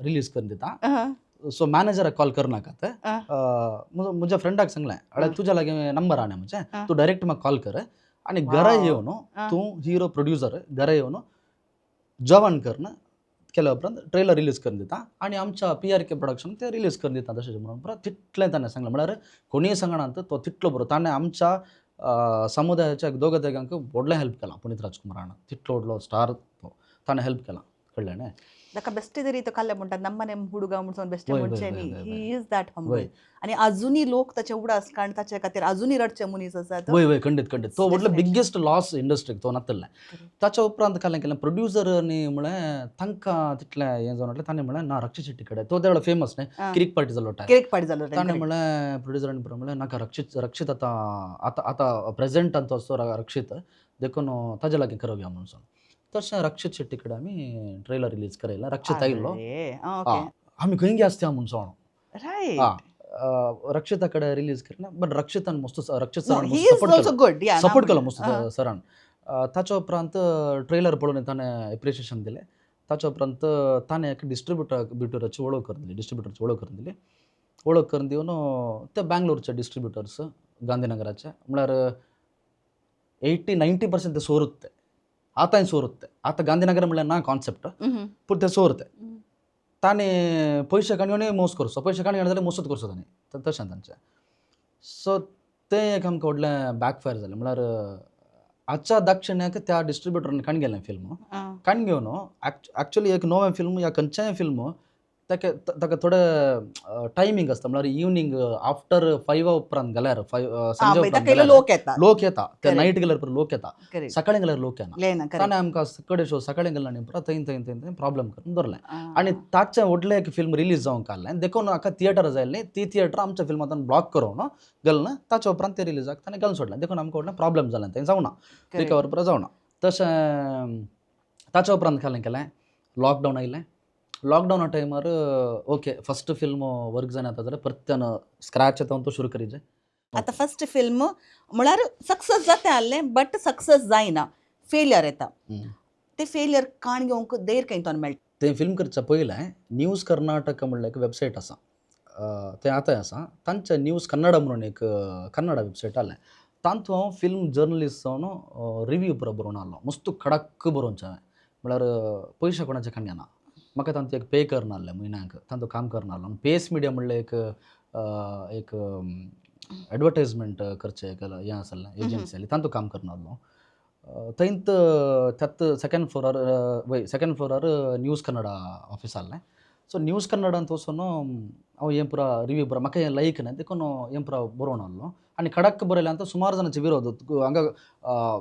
रिलीज करून दिता, सो मॅनेजराक कॉल करनाकात, म्हज्या फ्रेंडाक सांगलें अरे तुज्या लागीं नंबर आहा म्हजें, तूं डायरेक्ट म्हाका कॉल कर आनी घरा येवन तूं हिरो प्रोड्युसर घरा येवन जेवण कर केल्या उपरांत ट्रेलर रिलीज करून दिता आनी आमच्या PRK production ते रिलीज करून दिता तशें म्हणून परत तितलें ताणें सांगलें. म्हळ्यार कोणीय सांगना तो तितलो बरो, ताणें आमच्या समुदायाच्या दोगा तेगांक व्हडलें हेल्प केलां. पुनीत राजकुमारान तितलो व्हडलो स्टार तो, ताणें हेल्प केलां कळ्ळें न्ही. ताका बेश्टे तरी तो काल्ले म्हणटात नम्मने हुडुगा म्हणून बेश्टे म्हणचे न्ही, he is that humble. आनी अजुनूय लोक ताचे उडास कारण ताचे खातीर अजुनूय रडचे मनीस आसात. वय वय खंडीत खंडीत तो व्हडलो बिगेस्ट लॉस इंडस्ट्रीक तो नातलें. ताच्या उपरांत कालें केलें प्रोड्युसरांनी म्हळें तांकां तितलें हें जावन म्हटलें ताणें म्हळें ना रक्षित शेट्टी कडेन तो तेवढो फेमस न्ही, किरीक पार्टी जालो टायम, किरीक पार्टी जालो ताणें म्हळें प्रोड्युसरांनी म्हळें नाका रक्षित रक्षित आतां आतां आतां प्रेजेंटान तो असो रक्षित देखून ताज्या लागीं करया म्हणून सांग. तशें रक्षित शेट्टी कडेन आमी ट्रेलर रिलीज करयला. रक्षित आयिल्लो आमी खंय गे आसता म्हणून सांग रक्षिता कडेन रिलीज करना, बट रक्षितान मस्त रक्षित सरान सपोर्ट केलो मस्त सरान. ताच्या उपरांत ट्रेलर पळोवन ताणें एप्रिशिएशन दिलें. ताच्या उपरांत ताणें एक डिस्ट्रिब्युटराची वळख करून दिली, डिस्ट्रिब्युटरची वळख करून दिली. वळख करून दिवन ते बँगलोरचे डिस्ट्रिब्युटर्स गांधीनगराचे म्हळ्यार 80-90% ते सोरुत्ते आतांय सोरुत्ते. आतां गांधीनगर म्हणल्यार ना कॉन्सेप्ट पूण ते सोरते. ताणें पयशे काडून मोस करचो, पयशे काडून जाल्यार मोसत करचो ताणें तशें तांचें. सो तें एक आमकां व्हडलें बॅकफायर जालें. म्हळ्यार आजच्या दाक्षिण्याक त्या डिस्ट्रिब्युटरान काण गेलें फिल्म काण घेवन एक्चुअली एक नवें फिल्म या खंयचेंय फिल्म ताका ताका थोडे टायमींग आसता. म्हळ्यार इवनींग आफ्टर 5 उपरांत गेल्यार 5 सांजे उपरांत लोक येता, लोक येता ते नायट गेल्यार परत लोक येता, सकाळी गेल्यार लोक येना. ताणें आमकां कडे शो सकाळी गेल्या आनी परत थंय थंय थंय थंय प्रॉब्लम करून दवरलें. आनी ताचें व्हडलें एक फिल्म रिलीज जावंक काडलें देखून हाका थिएटर जाय न्ही, ती थिएटर आमच्या फिल्मांतल्यान ब्लॉक करून गेलें ना. ताच्या उपरांत ते रिलीजाक ताणें घालून सोडलें देखून आमकां व्हडलें प्रॉब्लम जालें थंय जावना, रिकवर परत जावना. तशें ताच्या उपरांत केलें केलें लॉकडावन आयलें. लॉकडावना टायमार ओके फस्ट फिल्म वर्क जायना जाल्यार परत्यान स्क्रॅच येता तो सुरू करीजे. आतां फस्ट फिल्म म्हळ्यार सक्सेस जाता आसलें बट सक्सेस जायना, फेलियर येता. ते फेलियर काण घेवंक देर खंय तो मेळटा. तें फिल्म करच्या पयलें न्यूज कर्नाटक म्हणल्यार एक वेबसायट आसा, तें आतांय आसा. तांचे न्यूज कन्नडा म्हणून एक कन्नडा वेबसायट आसलें. तातूंत हांव फिल्म जर्नलिस्ट जावन रिव्यू पुरो बरोवन आहलो, मस्त खडक बरोवचें हांवें. म्हळ्यार पयशे कोणाचे काण घेना, म्हाका तांतूं एक पे करना आहलें म्हयन्याक, तांतूं काम करना आहलो. पेस मिडिया म्हणल्यार एक एक एडवर्टायजमेंट करचें एक हें आसलें एजन्सी आसली, तांतूं काम करना आहलो. थंयत त्यात सेकेंड फ्लोरार वय सेकेंड फ्लोरार न्यूज कन्नडा ऑफीस आहलें. सो न्यूज कन्नडांत वचून हांव हें पुरा रिव्यू पुरा म्हाका हें लायक न्हय देखून हें पुरा बरोवन आहलो. आनी खडक बरयलें आनी सुमार जाणांचे विरोध हांगा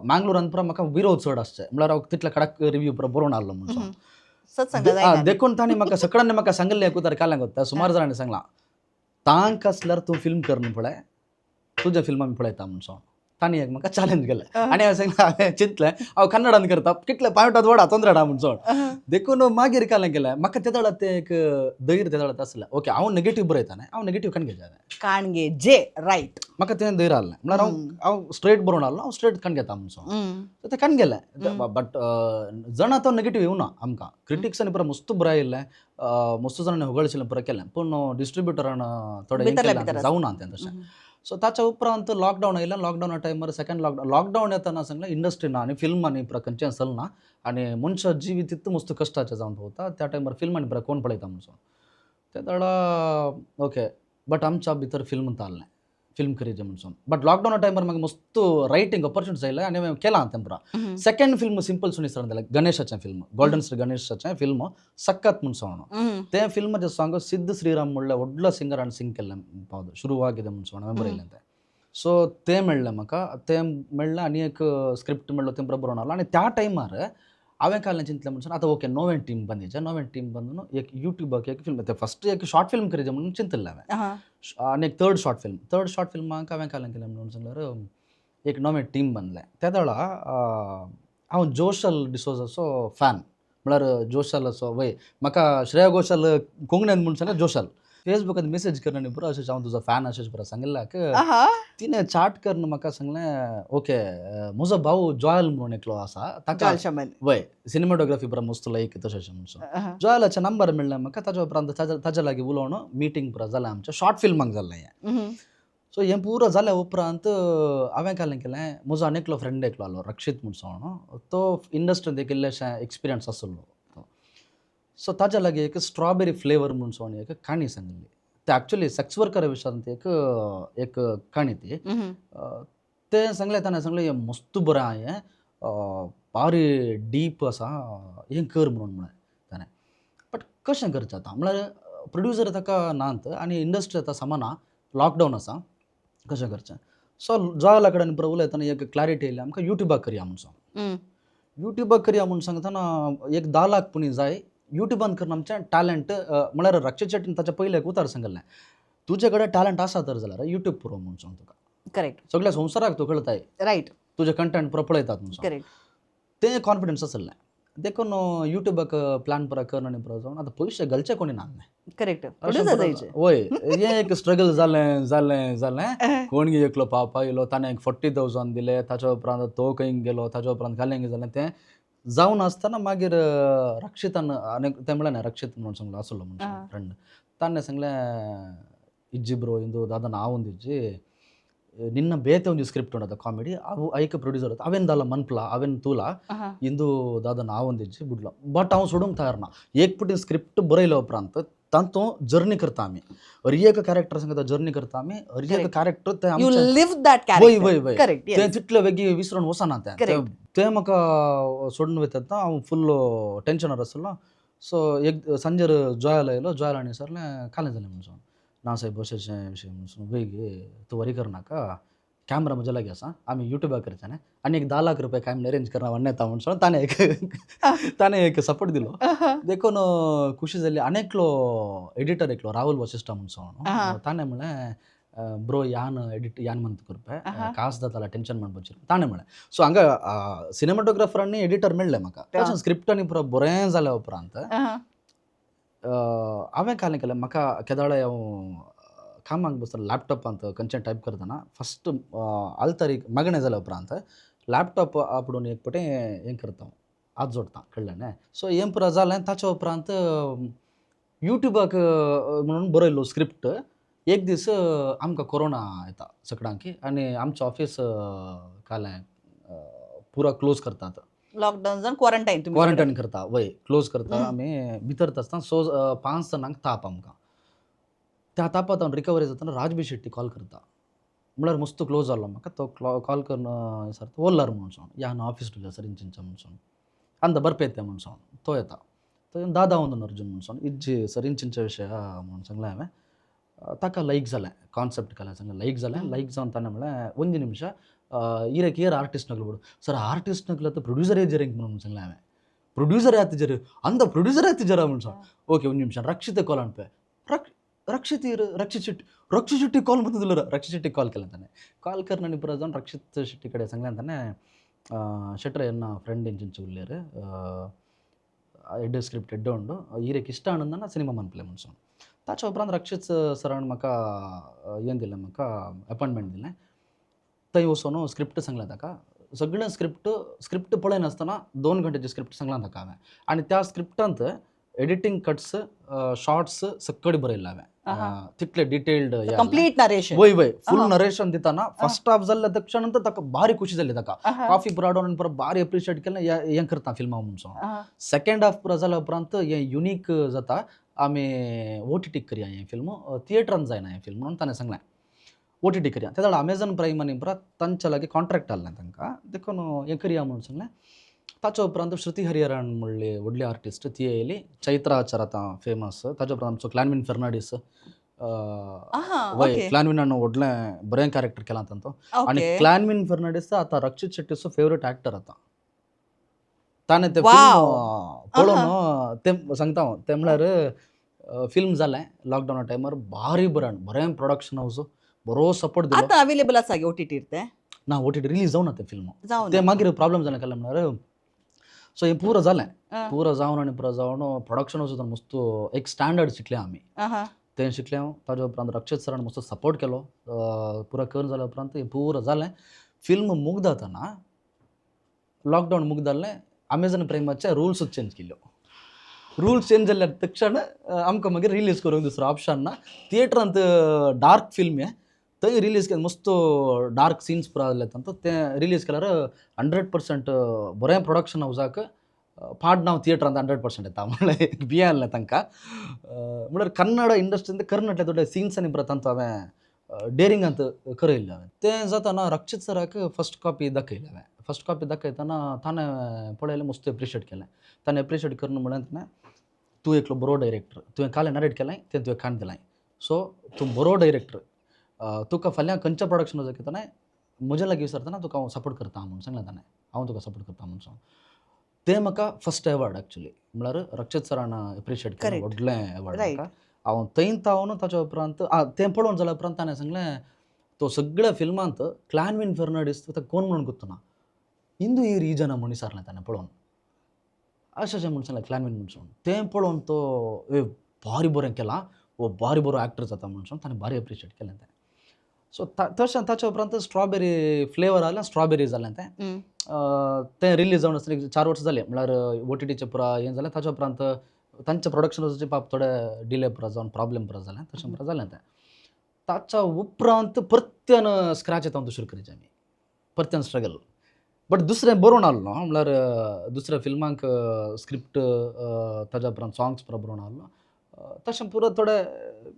मँगलोरान पुरा म्हाका विरोध चड आसचे, म्हळ्यार हांव तितले खडक रिव्यू पुरा बरोवन आहलो म्हणून. सत सांगता जायना. देखून तांणी म्हाका सगळ्यांनी म्हाका सांगिल्लें एकूच काल्यां गोत्ता सुमार जाणांनी सांगलां तांक आसल्यार तूं फिल्म कर न्हू पळय तुज्या फिल्म आमी पळयता म्हूण सांग. तांणी एक म्हाका चॅलेंज केलें आनी हांवें सांगलें हांवें चिंतलें हांव कन्नडान करता कितले पांयटात वडा तोंद्राडा म्हूण सांग. देखून मागीर कालें केलें म्हाका ते वेळार तें एक धैर्य ते वेळार आसलें ओके हांव नेगेटीव बरयता न्ही हांव नेगेटीव कण घेता काणगे जे रायट. म्हाका तें धैर्य आसलें म्हळ्यार हांव हांव स्ट्रेट बरोवन आसलो हांव स्ट्रेट कण घेता म्हूण सांग. सो तें कण गेलें बट जाणा तो नेगेटीव येवना आमकां क्रिटिक्सांनी पुरा मस्त बरें आयिल्लें मस्त जाणांनी होगळशिल्लें पुरा केलें पूण डिस्ट्रिब्युटरान थोडें हें भितरल्या केलें भितर जावना तें तशें. सो ताच्या उपरांत लॉकडावन आयलें लॉकडावना टायमार सेकंड लॉकडावन लॉकडावन येतना सांगलें इंडस्ट्री ना आनी फिल्म आनी पुरा खंयचें चलना आनी मनशा जिवीत तितू मस्त कश्टाचें जावन पावता त्या टायमार फिल्म आनी पुरा कोण पळयता म्हूण सांग. ते वेळार ओके बट आमच्या भितर फिल्म ताल्लें फिल्म करीजे म्हूण सांग. बट लॉकडावना टायमार म्हाका मस्त रायटींग ऑपॉर्च्युनिटी आयलें आनी हांवें केलां तें पुरा. सेकंड फिल्म सिंपल सुनी सर जालें गणेशाचें फिल्म गोल्डन श्री गणेशाचें फिल्म सक्कत म्हूण सांग. तें फिल्माचें सांग सिद्ध श्रीराम म्हणल्यार व्हडलो सिंगर आनी सिंग केल्लें पावतो शुरुवागिದೆ म्हूण सांग हांवें बरयलें तें. सो तें मेळ्ळें म्हाका तें मेळ्ळें आनी एक स्क्रिप्ट मेळ्ळो तें बरोबर बरोवन हाडलो आनी त्या टायमार हांवें काडलें चिंतलें म्हूण सांग आतां ओके नवें टीम बांदिचें नवें टीम बांदून एक युट्यूबाक एक फिल्म तें फस्ट एक शॉर्ट फिल्म करीचें म्हणून चिंतिल्लें हांवें आनी एक third short film third short फिल्माक हांवें काडलें केलें म्हणून सांगल्यार एक नवें टीम बांदलें त्या वेळार हांव जोशल डिसोजाचो फॅन म्हळ्यार जोशलाचो वय म्हाका श्रेया घोशाल कोंकण्यान म्हूण सांगल्यार जोशल फेसबुकात मेसेज कर न्ही पुरो अशें हांव तुजो फॅन अशें पुरो सांगिल्ल्याक तिणें चाट करून म्हाका सांगलें ओके म्हजो भाऊ जॉयल म्हणून एकलो आसा ताका वय सिनेमाटोग्राफी पुरा मस्त लायक तशें अशें म्हणून जॉयलाचें नंबर मेळ्ळें म्हाका ताच्या उपरांत ताच्या लागीं उलोवन मिटींग पुरा जालें आमचें शॉर्ट फिल्माक जाल्लें हें. सो हें पुरो जाल्या उपरांत हांवें कालें केलें म्हजो आनी एकलो फ्रेंड एकलो आसलो रक्षीत म्हूण सांग तो इंडस्ट्रींत एक इल्लेशें एक्सपिरियन्स आसलो. सो ताच्या लागीं एक स्ट्रॉबेरी फ्लेवर म्हूण सांग एक काणी सांगिल्ली ते एक्चुअली सेक्स वर्करा विशयांत एक एक काणी ती तें सांगलें ताणें सांगलें हें मस्त बरें आहा हें बारी डीप आसा हें कर म्हणून म्हळें ताणें. बट कशें करचें आतां म्हळ्यार प्रोड्युसर ताका नात आनी इंडस्ट्री आतां समा ना लॉकडावन आसा कशें करचें. सो जॉयला कडेन पुरो उलयतना एक क्लॅरिटी येयली आमकां युट्यूबाक करया म्हूण सांग. युट्यूबाक करया म्हूण सांगतना एक 10 लाख पुणी जाय युट्यूबान करून आमचें टॅलंट म्हळ्यार रक्षित शेट्टीन ताच्या पयलें एक उतार सांगिल्लें तुजे कडेन टॅलंट आसा तर जाल्यार युट्यूब पुरो म्हूण सांग तुका. करेक्ट. सगळ्या संवसाराक तूं कळताय रायट. तुजें कंटेंट पुरो पळयतात म्हूण सांग. करेक्ट. तें कॉन्फिडन्स आसलें देखून युट्यूबाक प्लॅन पुरो कर आनी पुरो जावन आतां पयशे घालचे कोणी ना. करेक्ट. प्रोड्युसर जायचे. वय हें एक स्ट्रगल जालें जालें जालें कोण एकलो पावपा येयलो ताणें एक 40,000 दिले ताच्या उपरांत तो खंय गेलो ताच्या उपरांत घालें जालें तें जावन आसतना मागीर रक्षितान आनी तें म्हणलें न्ही रक्षीत म्हणून सांगलो आसलो म्हणून फ्रेंड ताणें सांगलें ಇಜ್ಜಿ ಬ್ರೋ ಇಂದು ದಾದ ನಾವೊಂದು ಇಜ್ಜಿ ನಿನ್ನ ಬೇತೆ ಒಂಜಿ ಸ್ಕ್ರಿಪ್ಟ್ ಉಂಡದ ಕಾಮಿಡಿ ಅವು ಐಕ್ ಪ್ರೊಡ್ಯೂಸರ್ ಅವೇನು ದಾಲ ಮನ್ಪ್ಲ ಅವೇನು ತೂಲ ಇಂದು ದಾದ ನಾವೊಂದು ಇಜ್ಜಿ ಬುಡ್ಲ ಬಟ್ ಅವ್ ಸುಡುಂಗ್ ತಯಾರನ एक ಪುಟಿ ಸ್ಕ್ರಿಪ್ಟ್ बरयले उपरांत तांतूं जर्नी करता आमी हर एक कॅरेक्टर सांगता जर्नी करता आमी हर एक कॅरेक्टर तें you live that वय वय वय करेक्ट. तें तितलें वेगळी विसरून वचना तें तें म्हाका सोडून वयतात हांव फुल टेंशनार आसलो. सो एक संजेर जॉयल आयलो जॉयल आनी विचारलें कालें जालें म्हणून सांग ना साहेब अशें अशें विशय म्हणून सांग वय गे तूं वरी करनाका कॅमरा म्हज्या लागीं आसा आमी युट्यूबार करचे न्ही आनी एक 10 लाख रुपया काय अरेंज करना व्हडलें येता म्हणून सांग ताणें एक ताणें एक सपोर्ट दिलो देखून खुशी जाली. आनी एकलो एडिटर एकलो राहुल वशिष्ठ म्हणून सांग ताणें म्हणलें ब्रो यान एडिट यान मंत करपे कास जाताला टेंशन म्हणपाचें ताणें म्हणलें. सो हांगा सिनेमाटोग्राफर आनी एडिटर मेळ्ळें म्हाका तशें स्क्रिप्ट आनी पुरो बरें जाल्या उपरांत हांवें कालें केलें म्हाका केदाळे हांव कामाक बसतना लॅपटॉपांत खंयचें टायप करतना फस्ट आल्तारीक मागणें जाल्या उपरांत लॅपटॉप आपडून एक पटे हें करता हांव हात जोडटा कळ्ळें न्ही. सो हें पुरो जालें ताच्या उपरांत युट्यूबाक म्हणून बरयलो स्क्रिप्ट. एक दीस आमकां कोरोना येता सगळ्यांक आनी आमचें ऑफीस कालें पुरो क्लोज करतात लॉकडावन जावन क्वॉरंटायन क्वॉरंटायन करता वय क्लोज करता आमी भितर आसतना सो 5 जाणांक ताप आमकां त्या तापात हांव रिकवरी जातना राजबी शेट्टी कॉल करता म्हळ्यार मस्त क्लोज जालो म्हाका तो कॉल करून सर ओल्लार म्हणून सांग या ऑफीस उरल्या सर इंचिंचा म्हणून सांग अंत बर्पेते म्हणून सांग तो येता तो दादा ಒಂದನ್ನು अर्जुन म्हणून सांग इज्जी सर इंचिंचा विशय म्हणून सांगलें हांवें ताका लायक जालें कॉन्सेप्ट केलें सांगलें लायक जालें लायक जावन ताणें म्हणलें ಒಂದು ನಿಮಿಷ ಈರಕ್ಕೆ ಏರ್ ಆರ್ಟಿಸ್ಟ್ ನಗಲು ಬಿಡು ಸರ್ ಆರ್ಟಿಸ್ಟ್ ನಗಲು ಪ್ರೊಡ್ಯೂಸರೇ ಜರಿಂಗ್ म्हणून सांगलें हांवें ಪ್ರೊಡ್ಯೂಸರ್ ಆತಿಜರು ಅಂದ ಪ್ರೊಡ್ಯೂಸರ್ ಆತಿಜರ ಮನುಷ್ಯ. ಓಕೆ, ಒಂದು ನಿಮಿಷ, ರಕ್ಷಿತ ಕಾಲ್ ಅನ್ಪೆ. ರಕ್ಷಿತ್ ಇರು, ರಕ್ಷಿತ್ ಶೆಟ್ಟಿ, ರಕ್ಷಿತ್ ಶೆಟ್ಟಿ ಕಾಲ್ ಬಂದಿಲ್ಲ. ರಕ್ಷಿತ್ ಶೆಟ್ಟಿ ಕಾಲ್ ಕೇಳಂತಾನೆ. ಕಾಲ್ ಕರ್ ನಾನು ಇಬ್ಬರು ರಕ್ಷಿತ್ ಶೆಟ್ಟಿ ಕಡೆ ಸಂಗ್ಲೆ ಅಂತಾನೆ. ಶೆಟ್ರ ಎನ್ನ ಫ್ರೆಂಡ್ ಇಂಚಿಂಚು ಉಳ್ಳೇರು ಎಡ್ಡೆ ಸ್ಕ್ರಿಪ್ಟ್ ಎಡ್ಡೆ ಉಂಡು, ಈರೆಕ್ ಇಷ್ಟ ಆನಂದನ ಸಿನಿಮಾ ಮನ್ಪ್ಲೆ ಮನುಷ್ಯ. ತಾಚ ಒಬ್ಬರಂದ್ರೆ ರಕ್ಷಿತ್ ಸರಣ್ ಮಕ ఏంದಿಲ್ಲ ಮಕ ಅಪಾಯಿಂಟ್ಮೆಂಟ್ ದಿಲ್ಲ. ತೈ वचून स्क्रिप्ट सांगला ताका सगळें. स्क्रिप्ट स्क्रिप्ट पळयनासतना 2 घंट्याची स्क्रिप्ट सांगला ताका हांवें आनी त्या स्क्रिप्टांत एडिटींग कट्स, शॉर्ट्स सकट बरयल्लें हांवें. तितले डिटेल्ड. Complete narration. वय वय, फुल नरेशन दिताना फर्स्ट हाफ जाल्ल्या तक्षण नंतर ताका भारी खुशी जाली. ताका कॉफी पुरा हाडून पुरा भारी एप्रिशिएट केलें, हें करता फिल्मां म्हणून. सेकंड हाफ पुरा जाल्या उपरांत हें युनीक जाता, आमी ओटीटी करया हें फिल्म, थिएटरान जायना हें फिल्म म्हणून ताणें सांगलें. ओटीटी करया ते अमेझॉन प्रायम आनी पुरा तांच्या लागीं कॉन्ट्रॅक्ट आहलें तांकां, देखून हें करया म्हणून सांगलें. ताच्या उपरांत श्रुती हरिहरन म्हणली व्हडली आर्टिस्ट ती येयली. चैत्रा आचार आतां फेमस. ताच्या उपरांत आमचो क्लॅनवीन फेर्नांडीस. वय, क्लॅनविनान व्हडलें बरें कॅरेक्टर केलां तांचो आनी क्लॅनवीन फेर्नांडीस आतां रक्षित शेट्टीचो फेवरेट एक्टर. आतां ताणें तें फिल्म पळोवन तें सांगता हांव. तें म्हळ्यार फिल्म जालें लॉकडावना टायमार, भारी बरें बरें प्रोडक्शन हावस, बरो सपोर्ट दिलो. आतां अवेलेबल आसा ओटीटीर ते? ना, ओटीटी रिलीज जावना तें फिल्म. जावन ते मागीर प्रॉब्लम जालें काय म्हळ्यार, सो हें पुरो जालें. पुरो जावन आनी पुरो जावन प्रोडक्शन हावस मस्त एक स्टँडर्ड शिकले आमी. तें शिकलें हांव. ताज्या उपरांत रक्षित सरान मस्त सपोर्ट केलो. पुरो करून जाल्या उपरांत हें पुरो जालें. फिल्म मुगदातना लॉकडावन मुगदालें. अमेझॉन प्रायमाचे रुल्स चेंज केल्यो. रूल्स चेंज जाल्ल्या तक्षण आमकां मागीर रिलीज करूंक दुसरो ऑप्शन ना. थिएटरांत डार्क फिल्म हें, थंय रिलीज केलें. मस्त डार्क सीन्स पुरा जाल्ले तांचो. तें रिलीज केल्यार 100% बरें प्रोडक्शन हावजाक पाड नांव थिएटरांत 100% येता म्हणल्यार भिये आहलें तांकां. म्हणल्यार कन्नड इंडस्ट्रींत कर्नाटक थोडे सीन्स आनी पुरा तांचो हांवें डेरिंगांत करयल्लें हांवें. तें जाताना रक्षित सराक फर्स्ट कॉपी दाखयलें हांवें. फर्स्ट कॉपी दाखयतना ताणें पळयलें, मस्त एप्रिशिएट केलें ताणें. एप्रिशिएट करून म्हणलें ताणें, तूं एकलो बरो डायरेक्टर, तुवें काल नरेट केलें तें तुवें काण दिलां, सो तूं बरो डायरेक्टर, तुका फाल्यां खंयच्या प्रोडक्शन हावजाक म्हज्या लागीं विचारतना तुका हांव सपोर्ट करता म्हणून सांगलें ताणें. हांव तुका सपोर्ट करता म्हणून सांग. तें म्हाका फर्स्ट एवॉर्ड एक्चुली, म्हळ्यार रक्षित सरान एप्रिशिएट केलें. व्हडलें एवॉर्ड म्हाका. हांव थंय तावन ताच्या उपरांत तें पळोवन जाल्या उपरांत ताणें सांगलें, तो सगळ्या फिल्मांत क्लॅनवीन फेर्नांडीस ताका कोण म्हणून गुत्तना इंदू ही रिजन म्हणून विचारलें ताणें पळोवन. अशें अशें म्हणून सांगलें, क्लॅनवीन म्हणून सांग. तें पळोवन तो ए भारी बरें केलां, हो भारी बरो एक्टर जाता म्हणून सांग ताणें भारी एप्रिशिएट केलें तें. सो तशें ताच्या उपरांत स्ट्रॉबेरी फ्लेवर आयलें, स्ट्रॉबेरी जालें तें. तें रिलीज जावन आसलें 4 वर्सां जालीं, म्हळ्यार ओटीटीचें पुरा हें जालें. ताच्या उपरांत तांच्या प्रोडक्शन हावजाचें पाप थोडे डिले पुरा जावन प्रॉब्लेम पुरा जालें, तशें पुरा जालें तें. ताच्या उपरांत परत्यान स्क्रॅच येता सुरू करीचे आमी, परत्यान स्ट्रगल. बट दुसरें बरोवन आहलो, म्हळ्यार दुसऱ्या फिल्मांक स्क्रिप्ट, ताच्या उपरांत सॉंग्स पुरा बरोवन आहलो. तशें पुरो थोडें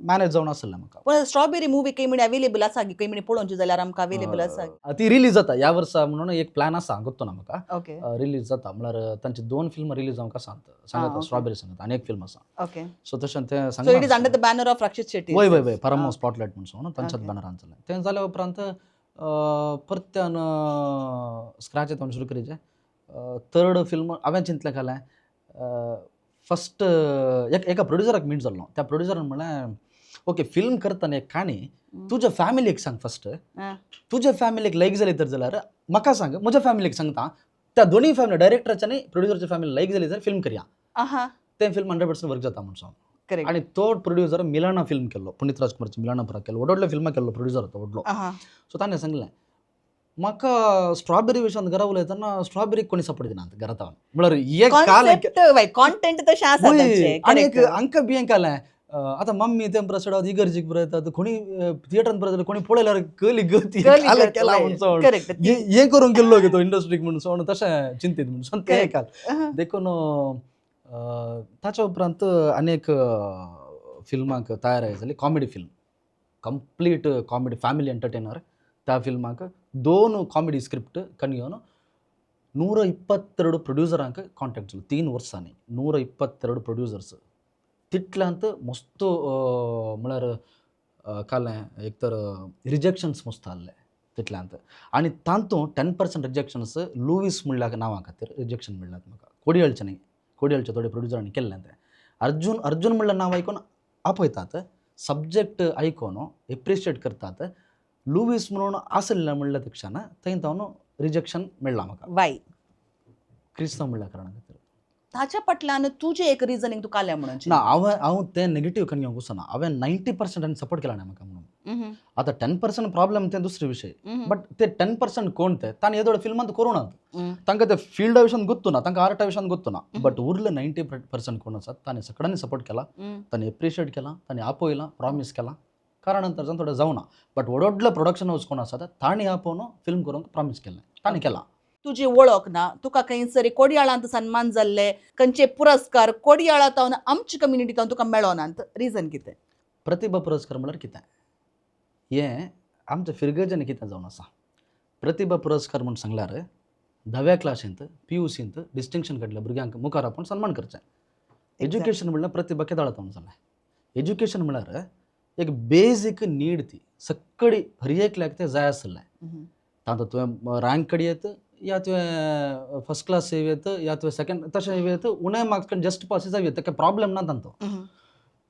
मॅनेज जावन आसलें म्हाका. पण स्ट्रॉबेरी मुवी खंय म्हणी अवेलेबल आसा? खंय म्हणी पळोवची जाल्यार आमकां अवेलेबल आसा? ती रिलीज जाता ह्या वर्सा म्हणून एक प्लॅन आसा, गोत्तो ना म्हाका. रिलीज जाता म्हळ्यार तांची दोन फिल्मां रिलीज जावंक आसा सांगता. स्ट्रॉबेरी सांगता आनी एक फिल्म आसा. सो तशें तें. So it is under the banner of Rakshit Shetty? वय वय वय, परमो स्पॉटलायट म्हणून सांगू तांच्याच बॅनरान जालें तें. जाल्या उपरांत परत्यान स्क्रॅच येता सुरू करीचे. थर्ड फिल्म हांवें चिंतलें कालें फस्ट एका प्रोड्युसराक मीट जाल्लो. त्या प्रोड्युसरान म्हणलें, ओके, फिल्म करतना एक काणी तुज्या फॅमिलीक सांग फस्ट. तुज्या फॅमिलीक लायक जाली तर जाल्यार म्हाका सांग, म्हज्या फॅमिलीक सांगता. त्या दोनूय फॅमिली, डायरेक्टराच्या आनी प्रोड्युसरच्या फॅमिली लायक जाली जाल्यार फिल्म करया. तें फिल्म 100% वर्क जाता म्हणून सांग. आनी तो प्रोड्युसर मिलाना फिल्म केल्लो, पुनीत राजकुमारची मिलाना पुरा केल्लो, व्हड व्हडले फिल्मां केल्लो प्रोड्युसर तो व्हडलो. सो ताणें सांगलें म्हाका, स्ट्रॉबेरी विशयान घरा उलयतना स्ट्रॉबेरीक कोणी सपोर्ट दिना घरात. म्हळ्यार एक काल कॉन्सेप्ट, कॉन्टेंट तशें आसा तांचें. आनी एक हांकां बियें कालें. आतां मम्मी तें चडावत इगर्जीक बरयतात, कोणी थिएटरान बरयतात, कोणी पळयल्यार कली गती काल केला म्हणून हें करूंक गेल्लो गे तो इंडस्ट्रीक म्हणून सो तशें चिंतीत म्हणून तें काल. देखून ताच्या उपरांत अनेक फिल्मांक तयार जाली. Comedy film, complete comedy, family entertainer. त्या फिल्माक दोन कॉमेडी स्क्रिप्ट कणयोन 122 ಪ್ರೊಡ್ಯೂಸರಾಂक ಕಾಂಟ್ಯಾಕ್ಟ್ जालो 3 वर्सांनी. 122 ಪ್ರೊಡ್ಯೂಸರ್ಸ್. तितल्यांत मस्त म्हळ्यार कालें एक तर रिजेक्शन्स मस्त आहले तितल्यांत. आनी तातूंत 10% रिजेक्शन्स लुवीस म्हणल्या नांवा खातीर रिजेक्शन मेळ्ळात म्हाका, कोडियळचें न्ही. कोडियलच्या थोडे प्रोड्युसरांनी केल्लें तें. अर्जून अर्जून म्हणल्यार नांव आयकून आपयतात, सब्जेक्ट आयकून एप्रिशिएट करतात. लुवीस म्हणून आसलें म्हणल्या तक्षण थंय तावन रिजेक्शन मेळ्ळां म्हाका. वाय? क्रिस्तांव म्हणल्या कारणा खातीर. ताच्या फाटल्यान तुजें एक रिजनींग तुका आलें म्हणून? ना, हांवें हांव तें नेगेटीव करून घेवंक वचना. हांवें 90% आनी सपोर्ट केला म्हाका म्हणून. आतां 10% प्रॉब्लम तें दुसरे विशय, बट ते 10% कोण ते तांणी येदोळ फिल्मांत करूं नात, तांकां ते फिल्डा विशयान गुत्तू ना, तांकां आर्टा विशयान गुत्तू ना. बट उरले 90% कोण आसात तांणी सगळ्यांनी सपोर्ट केला, तांणी एप्रिशिएट केला, तांणी आपयलां, प्रॉमीस केलां. कारण तर थोडें जावना, बट व्हड व्हडले प्रोडक्शन हावस कोण आसात तांणी आपोवन फिल्म करूंक प्रॉमीस केल्लें, तांणी केलां. तुजी वळख ना, तुका खंयसर कोडियाळांत सन्मान जाल्ले खंयचे पुरस्कार कोडियाळा तावन आमची कम्युनिटी तावन तुका मेळोनात, रिजन कितें? प्रतिभा पुरस्कार म्हणल्यार कितें हें आमच्या फिरगर्जांनी कितें जावन आसा. प्रतिभा पुरस्कार म्हूण सांगल्यार धाव्या क्लासींत पीयूसींत डिस्टिंक्शन काडल्या भुरग्यांक मुखार आपूण सन्मान करचें. एज्युकेशन म्हणल्यार प्रतिभा केदाळ तावन जालें. एज्युकेशन म्हणल्यार एक बेजीक नीड, ती सगळी हर एकल्याक तें जाय आसलें. तातूंत तुवें रँक काडयेत या तुवें फर्स्ट क्लास येवयेत या तुवें सेकंड तशें येवयेत, उणे मार्क्स जस्ट पास जावयेत, ताका प्रॉब्लम ना तांचो.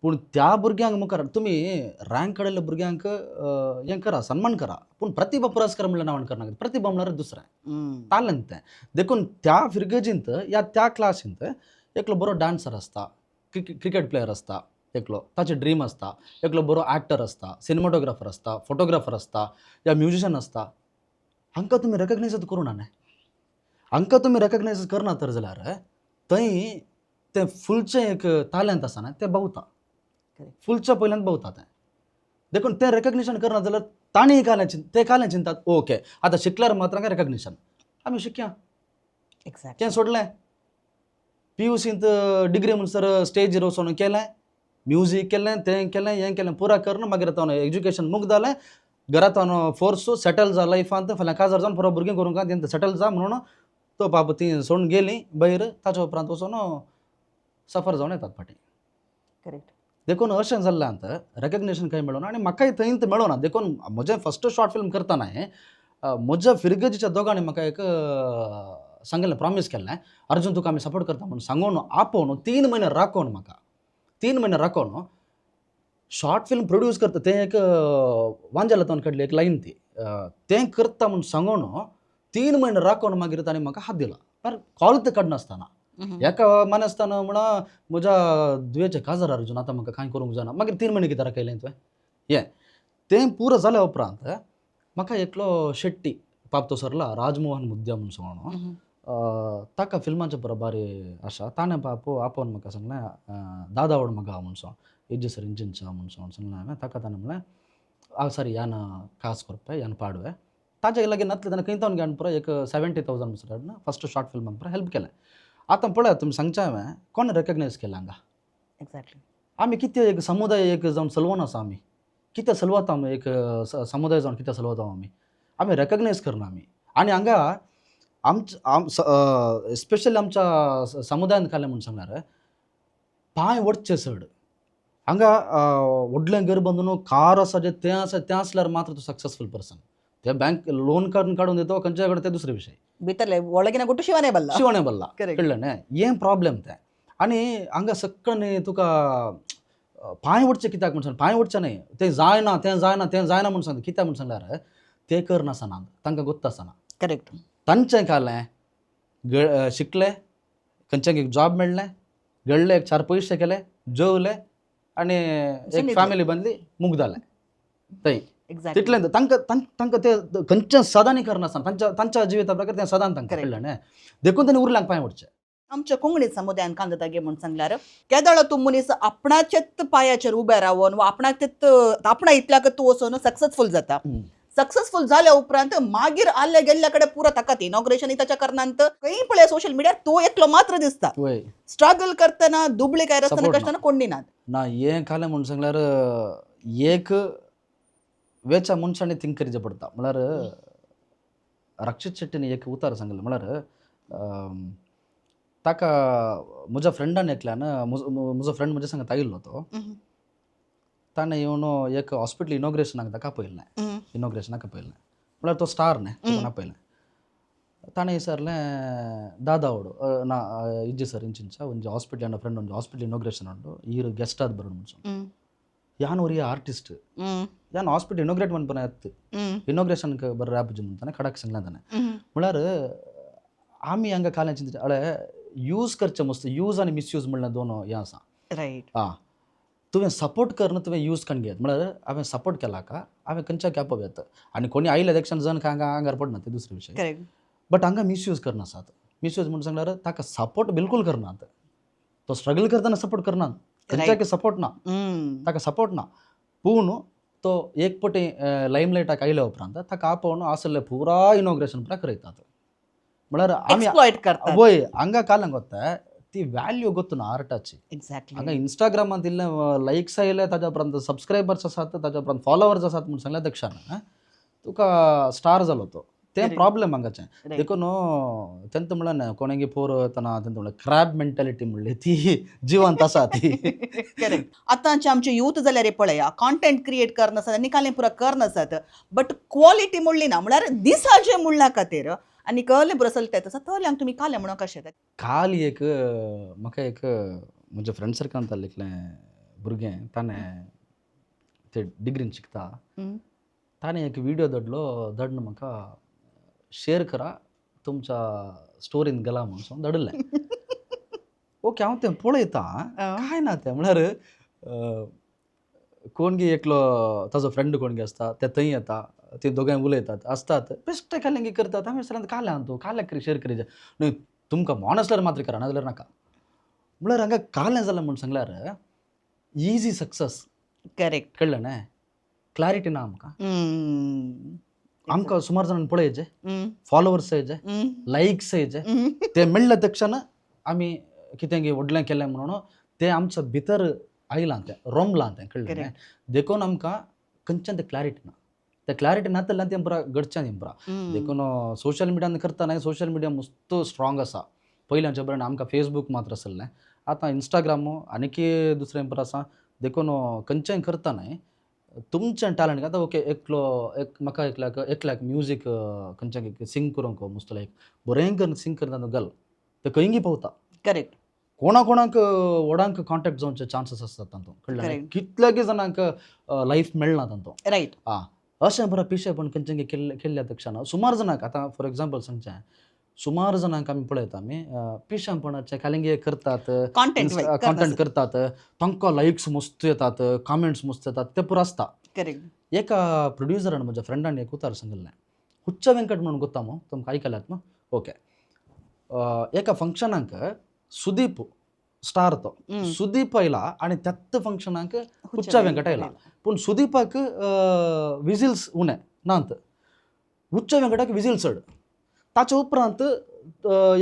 पूण त्या भुरग्यांक मुखार तुमी रँक काडिल्ल्या भुरग्यांक हें करा, सन्मान करा, पूण प्रतिभा पुरस्कार म्हणल्यार नांवान करनाका. प्रतिभा म्हणल्यार दुसरें टॅलंट तें. देखून त्या फिरगर्जींत या त्या क्लासींत एकलो बरो डान्सर आसता, क्रिकेट प्लेयर आसता एकलो, ताचें ड्रीम आसता, एकलो बरो एक्टर आसता, सिनेमाटोग्राफर आसता, फोटोग्राफर आसता या म्युजिशियन आसता. हांकां तुमी रेकग्नायज करूं ना न्ही. हांकां तुमी रेकग्नायज करना तर जाल्यार थंय तें फुलचें एक तालेंत आसा न्ही तें भोंवता, फुलच्या पयल्यान भोंवता तें. देखून तें रेकग्निशन करना जाल्यार तांणी कालें ते कालें चिंतात, ओके आतां शिकल्यार मात्र रेकग्निशन, आमी शिकया. एक्झॅक्टली. तें सोडलें पीयूसींत डिग्री म्हणसर स्टेजीर वचोन केलें, म्युजीक केलें, तें केलें, हें केलें, पुरा करून मागीर आतां एज्युकेशन मुगदालें. घरांत फोर्स सेटल जा लायफांत, फाल्यां काजार जावन पुरो भुरगीं करूंक तें सेटल जा म्हणून तो बाबा ती सोडून गेली भायर. ताच्या उपरांत वचोन सफर जावन येतात फाटीं. करेक्ट. देखून अशें जाल्ल्यान रेकग्निशन खंय मेळना आनी म्हाकाय थंय मेळना. देखून म्हजें फस्ट शॉर्ट फिल्म करतना हांवें म्हज्या फिरगर्जीच्या दोगांनी म्हाका एक सांगिल्लें, प्रॉमीस केल्लें, अर्जून तुका आमी सपोर्ट करता म्हणून सांगून आपोवन 3 म्हयने राखोवन, म्हाका 3 म्हयने राखोवन शॉर्ट फिल्म प्रोड्यूस करता. तें एक वांजेला तावन काडली एक लायन ती, तें करता म्हूण सांगून 3 म्हयने राखोवन मागीर ताणें म्हाका हात दिला, पर कॉल तर काडनासतना. एका मानसताना म्हणा म्हज्या दुयेचें काजार अर्जून आतां म्हाका कांय करूंक जायना, मागीर 3 म्हयने कित्याक राखयलें तुवें हें. तें पुरो जाल्या उपरांत म्हाका एकलो शेट्टी पाप तो सरला राजमोहन मुद्या म्हूण सांगून, ताका फिल्माच्या बरोबर आसा, ताणें पाप आपोवन म्हाका सांगलें दादा वड म्हाका म्हूण सांग इज्जे सर इंजिनचा म्हूण सांगून सांगलें हांवें ताका. ताणें म्हणलें हांव सर यान कास करपे यान पाडवे ताजे लागीं नातलें ताणें खंय तावन घेवन पुरो एक 70,000 सर फस्ट शॉर्ट फिल्माक पुरो हेल्प केलें. आतां पळयात तुमी सांगचें हांवें कोण रेकग्नायज केलें हांगा? एक्झॅक्टली. आमी कितें एक समुदाय एक जावन चलवून आसा, आमी कितें चलवता, आमी एक समुदाय जावन कितें चलवता, आमी आमी रेकग्नायज करना आमी. आनी हांगा आमच्या स्पेशली आमच्या समुदायान काडलें म्हूण सांगल्यार पांय वडचे चड हांगा व्हडलें घर बांदून कार आसा जें तें आसा तें आसल्यार मात्र तूं सक्सेसफूल पर्सन. ते बँक लोन काडून काडून दिता खंयच्या कडेन तें दुसरे विशय. भितरले ಒಳಗಿನ ಗುಟ್ಟು ಶಿವನೇ ಬಲ್ಲ. शिवणे बल्ला करेक्ट. कळ्ळें न्ही हें प्रॉब्लम तें. आनी हांगा सक्कळ्ळे तुका पांय ओडचें कित्याक म्हूण सांग, पांय ओडचें न्ही तें जायना तें जायना तें जायना म्हूण सांगता. कित्याक म्हूण सांगल्यार ते करनासना तांकां गोत्त आसना. करेक्ट. तांचें कालें शिकले खंयच्याक एक जॉब मेळ्ळें, गळ्ळे एक 4 पयशे केले, जेवले आनी एक फॅमिली बांदली, मुगदालें थंय. एक्झॅक्टली. तितलें तांकां तांकां ते खंयचें सदांनी करनासतना तांच्या तांच्या जिविता प्रकार तें सदां तांकां कळ्ळें न्ही, देखून तांणी उरल्यांक पांय ओडचें. आमच्या कोंकणी समुदायान कांदता गे म्हूण सांगल्यार केदळ तूं मनीस आपणाचेच पांयाचेर उबें रावन वा आपणाचेच आपणा इतल्याक तूं वचून सक्सेसफूल जाता. सक्सेसफूल जाल्या उपरांत मागीर आल्ल्या गेल्ल्या कडेन पुरो ताका इनॉग्रेशन ताच्या कारणान खंय पळय सोशल मिडियार तो एकलो मात्र दिसता. वय स्ट्रगल करतना दुबळी काय आसतना सपोर्ट कश्टान कोण दिनात. ना हें कालें म्हूण सांगल्यार एक वेच्या मनशांनी थिंक करचें पडटा. म्हळ्यार रक्षीत शेट्टीन एक उतार सांगलें, म्हळ्यार ताका म्हज्या फ्रेंडान एकल्यान म्हजो फ्रेंड म्हज्या सांगता आयिल्लो तो, ताणें येवन एक हॉस्पिटल इनॉग्रेशनाक ताका आपयल्लें, इनॉग्रेशनाक आपयल्लें, म्हळ्यार तो स्टार न्ही ताका आपयलें. ताणें विचारलें दादा वोಡು ना इज्जे सर ಇಂಚಿಂಚ ಒಂಜಿ ಹಾಸ್ಪಿಟ್ಲ್ ಎನ್ನ ಫ್ರೆಂಡ್ ಒಂಜಿ ಹಾಸ್ಪಿಟ್ಲ್ ಇನಾಗ್ರೇಷನ್ ಉಂಡು ಈರ್ ಗೆಸ್ಟ್ ಆದ್ ಬರೋಣ ಮುಂಚೆ. ಯಾನ್ ಒರಿಯ ಆರ್ಟಿಸ್ಟ್, ಯಾನ್ ಹಾಸ್ಪಿಟಲ್ ಇನಾಗ್ರೇಟ್ ಮನ್ಪುನ ಎತ್ತು ಇನಾಗ್ರೇಷನ್ಗೆ ಬರ್ರ ಆಪುಜಿ ಮುಂತಾನೆ ಖಡಕ್ ಸಂಗ್ಲಾಂತಾನೆ. म्हळ्यार आमी हांगा काल्यान चिंतचे अळे यूज करचें मस्त यूज आनी मिसयूज म्हणल्यार दोन हें आसा. रायट. आं, तुवें सपोर्ट कर तुवें यूज करून घेत म्हळ्यार हांवें सपोर्ट केला का हांवें खंयच्या कॅप येता आनी कोणी आयले देखशन जण हांगा आंगार पडना ते दुसरे विशय. करेक्ट. बट हांगा मिसयूज करना आसात. मिसयूज म्हणून सांगल्यार ताका सपोर्ट बिलकूल करनात, तो स्ट्रगल करतना सपोर्ट करनात, खंयच्याक सपोर्ट ना, ताका सपोर्ट ना. पूण तो एक पटी लायमलायटाक आयल्या उपरांत ताका आपोवन आसले पुरा इनॉग्रेशन पुरा करयतात. म्हळ्यार आमी एक्सप्लॉइट करतात. वय हांगा कालांक वता ती व्हॅल्यू गोत्तु ना आर्टाची. एक्झॅक्टली. हांगा इन्स्टाग्रामांत इल्ले लायक्स आयले ताज्या उपरांत सबस्क्रायबर्स आसात ताज्या उपरांत फॉलोवर्स आसात म्हूण सांगल्या तक्षण तुका स्टार जालो तो तें प्रॉब्लेम हांगाचें. देखून तेंत म्हणल्यार न्हय कोणेगी पोर वतना तेंत म्हणल्यार क्रॅब मेंटेलिटी म्हणली ती जिवंत आसा ती. करेक्ट. आतांचे आमचे यूथ जाल्यार पळया कॉन्टेंट क्रिएट करनासत आनी कालें पुरा करनासत बट क्वॉलिटी म्हणली ना म्हळ्यार दिसाचें म्हणल्या खातीर आनी कहलें पुरो चलता तसो तोल्यांक तुमी कालें म्हणून कशें काल एक म्हाका एक म्हज्या फ्रेंड सर्कलांत एकलें भुरगें ताणें ते डिग्रीन शिकता ताणें एक व्हिडियो धाडलो धाडून म्हाका शेअर करा तुमच्या स्टोरीन गेला म्हणून धाडिल्लें. ओके हांव तें पळयतां काय ना तें म्हळ्यार कोणगी एकलो ताजो फ्रेंड कोणगी आसता ते थंय येता ती दोगांय उलयतात आसतात बेश्टे कालेंगी करतात. हांवें विचारलें काल्यां तूं काल्याक शेअर करीत न्हय तुमकां मोन आसल्यार मात्र करा नाजाल्यार नाका. म्हळ्यार हांगा कालें जालें म्हूण सांगल्यार इजी सक्सस. करेक्ट. कळ्ळें न्हय क्लॅरिटी ना आमकां. आमकां सुमार जाणांनी पळयचें फॉलोवर्स येयचे लायक्स येयचे ते मेळ्ळे तक्षण आमी कितें व्हडलें केलें म्हणून ते आमच्या भितर आयलां तें रोमलां तें कळ्ळें न्हय. देखून आमकां खंयच्यान तें क्लॅरिटी ना ते क्लॅरिटी नातल्यान तें पुरा घडचें न्ही पुरा. देखून सोशल मिडियान करता न्हय सोशल मिडिया मस्त स्ट्रॉंग आसा. पयल्यांच्या बरें आमकां फेसबूक मात्र आसलें आतां इंस्टाग्राम आनीक दुसरें बरें आसा. देखून खंयचें करता न्हय तुमचें टॅलंट आतां ओके एकलो एक म्हाका एकल्याक एकल्याक म्युजीक खंयच्या सिंग करूंक मस्त लायक बरें करून सिंग करता गल ते खंयगी पावता. करेक्ट. कोणा कोणाक व्हडांक कॉन्टेक्ट जावचे चान्सीस आसतात तातूंत कळ्ळें कितल्यागी जाणांक लायफ मेळना तातूंत. रायट. आं अशें बरें पिशेपण खंयचें केल्ले केल्ल्या तक्षण सुमार जाणांक आतां फॉर एग्जाम्पल सांगचें सुमार जाणांक आमी पळयता आमी पिशेपणाचे कालिंगे करतात कॉन्टेंट कॉन्टेंट करतात तांकां लायक्स मस्त येतात कमेंट्स मस्त येतात ते पुरो आसता. करेक्ट. एका प्रोड्युसरान म्हज्या फ्रेंडान एक उतार सांगिल्लें हुच्च वेंकट म्हणून गोत्ता मू तुमकां आयकल्यात न्हू ओके एका फंक्शनाक सुदीप स्टार तो सुदीप आयला आनी त्याच फंक्शनाक हुच्चा वेंकट आयला पूण सुदीपाक विजिल्स उणें नात हुच्चा वेंकटाक विजील चड. ताच्या उपरांत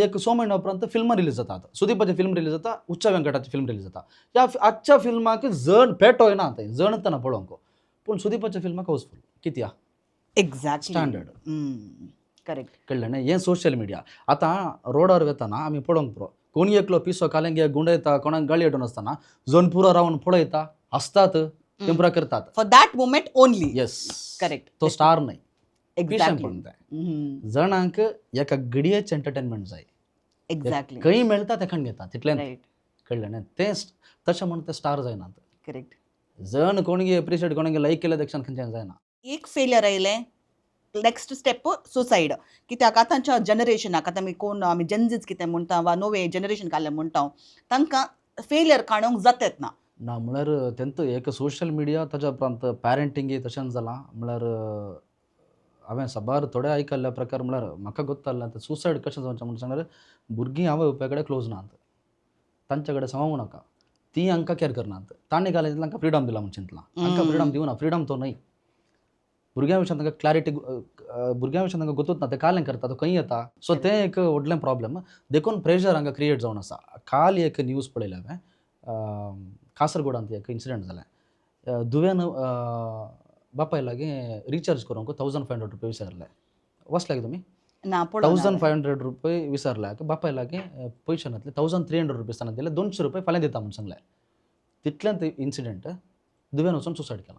एक स म्हयन्या उपरांत फिल्मां रिलीज जातात सुदीपाचें फिल्म रिलीज जाता उच्चा वेंकटाचें फिल्म रिलीज जाता. ह्या आजच्या फिल्माक जण पेटोय ना थंय जण ना पळोवंक पूण सुदीपाच्या फिल्माक हाऊसफूल कित्या एक्झॅक्टली. स्टँडर्ड. करेक्ट. कळ्ळें न्हय हें सोशल मिडिया. आतां रोडार वतना आमी पळोवंक पुरो कोणी एकलो पिसो कालेंगे गुंडयता कोणाक गाळी हाडून आसतना जण पुरो रावन पळयता हसतात ते पुरा करतात. For that moment only. Yes. Correct. तो स्टार न्हय एक्झॅक्टली. पिशेपण तें जणांक एका घडयेचें एंटरटेनमेंट जाय. एक्झॅक्टली. खंय मेळटा तें खण घेता तितलें रायट. कळ्ळें न्हय तें तशें म्हणून ते स्टार जायनात. करेक्ट. जण कोणगी एप्रिशिएट कोणगी लायक केल्या तक्षण खंयच्यान जायना. एक फेलियर आयलें नेक्स्ट स्टेप सुसायड. कित्याक आतांच्या जनरेशनाक आतां आमी कोण आमी जेन्झीज कितें म्हणटा वा नवे जनरेशन काडलें म्हणटा तांकां फेलियर काडूंक जातेत ना. ना म्हळ्यार तेंत एक सोशल मिडिया ताज्या उपरांत पॅरंटींगय तशेंच जालां म्हळ्यार हांवें साबार थोडे आयकल्ले प्रकार म्हळ्यार म्हाका गोत्तालें आतां सुसायड कशें जावचें म्हूण सांगल्यार भुरगीं आवय बापाय कडेन क्लोज नात तांच्या कडेन सांगूंक नाका ती हांकां कॅर करनात तांणी घालें तांकां फ्रिडम दिला म्हूण चिंतलां हांकां फ्रिडम दिवना फ्रिडम तो न्हय भुरग्यां विशयान तांकां क्लॅरिटी भुरग्यां विशयान तांकां गोतूच ना ते कालें करता तो खंय येता सो तें एक व्हडलें प्रॉब्लम. देखून प्रेशर हांगा क्रिएट जावन आसा. काल एक न्यूज पळयलें हांवें कासरगोडांत एक इन्सिडंट जालें दुव्यान बापाय लागीं रिचार्ज करूंक 1500 रुपया विचारले वचले तुमी ना. 1500 रुपये विचारले बापाय लागीं पयशे नासले 1300 रुपीज ताणें दिले 200 रुपये फाल्यां दिता म्हूण सांगलें. तितल्यान ते इन्सिडंट दुव्यान वचून सुसायड केला.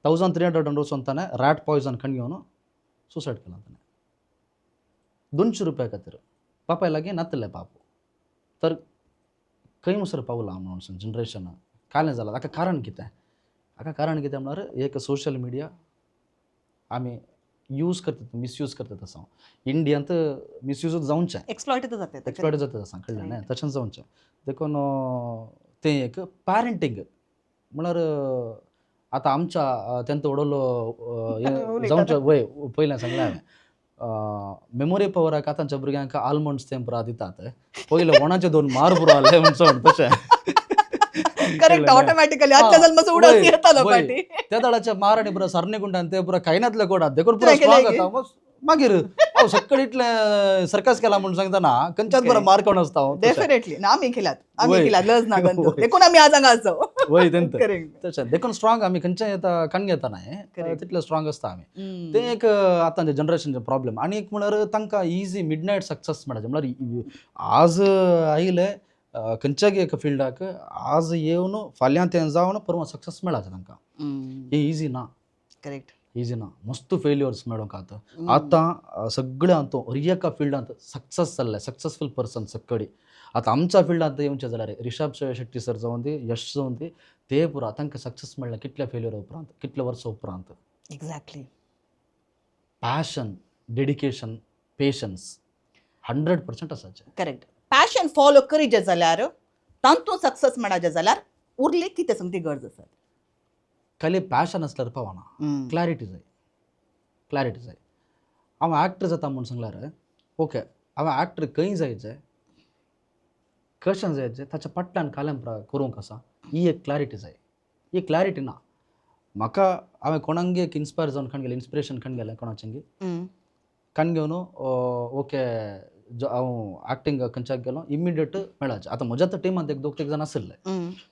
1300 वचून ताणें रॅट पॉयजन खण घेवन सुसायड केला ताणें. 200 रुपया खातीर बापाय लागीं नातलें बापू तर खंय मुसर पावलां म्हणून जनरेशन कालें जालां. हाका कारण कितें? हाका कारण कितें म्हळ्यार एक सोशल मिडिया आमी यूज करतात, मिसयूज करतात आसा. इंडियांत मिसयूजूच जावचें, एक्सप्लॉयट जाता, एक्सप्लॉयट जाता आसा, कळ्ळें न्हय? तशेंच जावचें. देखून तें एक पॅरंटींग म्हळ्यार आतां आमच्या तेंचो व्हडलो जावचें वय पयलें सांगलें हांवें मेमोरी पवराक आतांच्या भुरग्यांक आलमंड्स तें पुरा दितात, पयलें कोणाचे 2 मार पुरो आहले म्हणून तशें. करेक्ट, ऑटोमॅटिकली आजच्या जल्माचो उडास येतालो फाटी. त्या दळाच्या मार आनी पुरा सरणे गुंडान ते पुरा कायनातले कोडात देखून पुरा स्ट्रॉंग जाता. मागीर हांव सक्कड इतलें सर्कस केला म्हणून सांगता ना, खंयच्याच बरो मार कोण आसता. डेफिनेटली ना, आमी केलात, आमी केलात लज ना देखून आमी आज हांगा आसा. वय तेंत तशें देखून स्ट्रॉंग आमी खंयच्या येता कण घेता न्हय तितले स्ट्रॉंग आसता आमी. तें एक आतांच्या जनरेशनचें प्रॉब्लम. आनी एक म्हळ्यार तांकां इजी मिडनायट सक्सेस मेळटा. म्हळ्यार आज आयले खंयच्याय एका फिल्डाक आज येवन फाल्यां तें जावन परवां सक्सेस मेळटा तांकां. हें इजी ना. करेक्ट, इजी ना. मस्त फेल्युअर्स मेळोंक आतां आतां सगळ्यांत हर एका फिल्डांत सक्सेस जाल्ले सक्सेसफूल पर्सन सक्कडी. आतां आमच्या फिल्डांत येवचें जाल्यार रिषभ शेट्टी सर जावन दी, यश जावन दी, ते पुरा तांकां सक्सेस मेळ्ळें कितल्या फेल्युअर उपरांत, कितल्या वर्सां उपरांत. Exactly. Passion, dedication, patience 100% आसाचें. Correct. Passion follow करीजे जाल्यार तांतून सक्सेस मेळाजे जाल्यार उरली कितें सांग ती गरज आसा. खाली पॅशन आसल्यार पावना, क्लॅरिटी जाय, क्लॅरिटी जाय. हांव एक्टर जाता म्हूण सांगल्यार ओके, हांवें एक्टर खंय जायचें, कशें जायचें, ताच्या फाटल्यान कालें करूंक आसा, ही एक क्लॅरिटी जाय. ही क्लॅरिटी ना म्हाका. हांवें कोणांगे एक इन्स्पायर जावन खण गेलें, इन्स्पिरेशन खण गेलें कोणाचें कण घेवन ओके हांव एक्टिंग खंयच्याक गेलो इमिडिएट मेळाचें. आतां म्हज्या तर टिमांत एक 2-3 जाण आशिल्ले,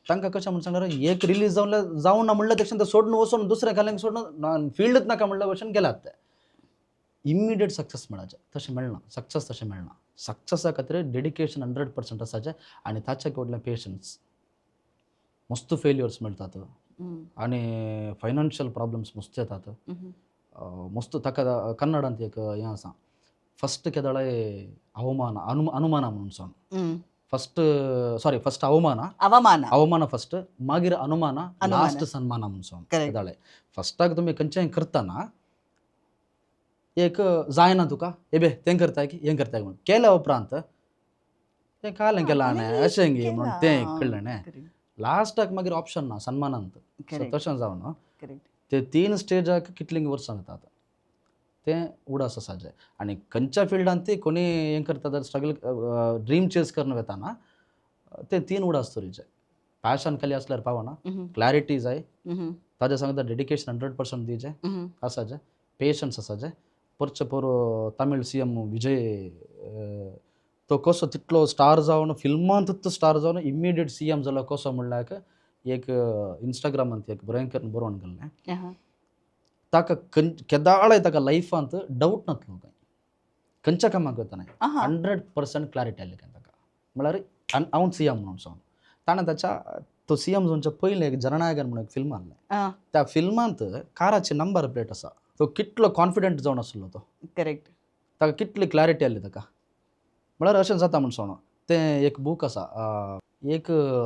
तांकां कशें म्हूण सांगल्यार एक रिलीज जावन जावना म्हणल्यार तेक्षण ते सोडून वचून दुसऱ्या खाल्यांक सोडून फिल्डच नाका म्हणल्या भशेन गेलात ते. इमिडिएट सक्सेस मेळाचें तशें मेळना, सक्सेस तशें मेळना. सक्सेसा खातीर डेडिकेशन 100% आसाचें आनी ताच्या कडल्यान पेशन्स. मस्त फेल्युअर्स मेळटात आनी फायनान्शियल प्रॉब्लम्स मस्त येतात. मस्त ताका कन्नडांत एक हें आसा, फस्ट केदळाय अवमान अनुमान म्हणून सांग, फस्ट सॉरी फस्ट अवमान, अवमान, अवमान फस्ट, मागीर अनुमान, लास्ट सन्मान म्हणून सांग. केदळे फस्टाक तुमी खंयचें करतना एक जायना तुका एबे तें करताय की हें करताय म्हणून केल्या उपरांत तें कालें केलां न्हय अशें गे म्हणून तें कळ्ळें न्हय. लास्टाक मागीर ऑप्शन ना सन्मानांत. तशें जावन ते 3 स्टेजाक कितलीं वर्सां जातात तें उडास आसाचें. आनी खंयच्या फिल्डांत ती कोणी हें करता जाल्यार स्ट्रगल ड्रीम चेस करून वतना ते 3 उडास तरेचे. पॅशन खाली आसल्यार पावना, क्लॅरिटी जाय, ताज्या सांगता डेडिकेशन 100% दिवचें आसाचें, पेशन्स आसाचें. परचे पोर तमिळ CM Vijay तो कसो तितलो स्टार जावन फिल्मांतूच स्टार जावन इमिडिएट CM जालो कसो म्हणल्यार एक इंस्टाग्रामांत एक भयंकर बरोवन गेल्लें. ताका केदाळाय ताका लायफांत डावट नातलो कांय, खंयच्या कामाक वतना 100% क्लॅरिटी आयली काय ताका. म्हळ्यार हांव CM म्हणून सांग ताणें ताच्या तो CM जावच्या पयलें एक जननायकन म्हणून एक फिल्म आहलें, त्या फिल्मांत काराची नंबर प्लेट आसा. तो कितलो कॉन्फिडंट जावन आसलो तो. करेक्ट. ताका कितली क्लॅरिटी आसली ताका. म्हळ्यार अशें जाता म्हूण सांग. तें एक बूक आसा, एक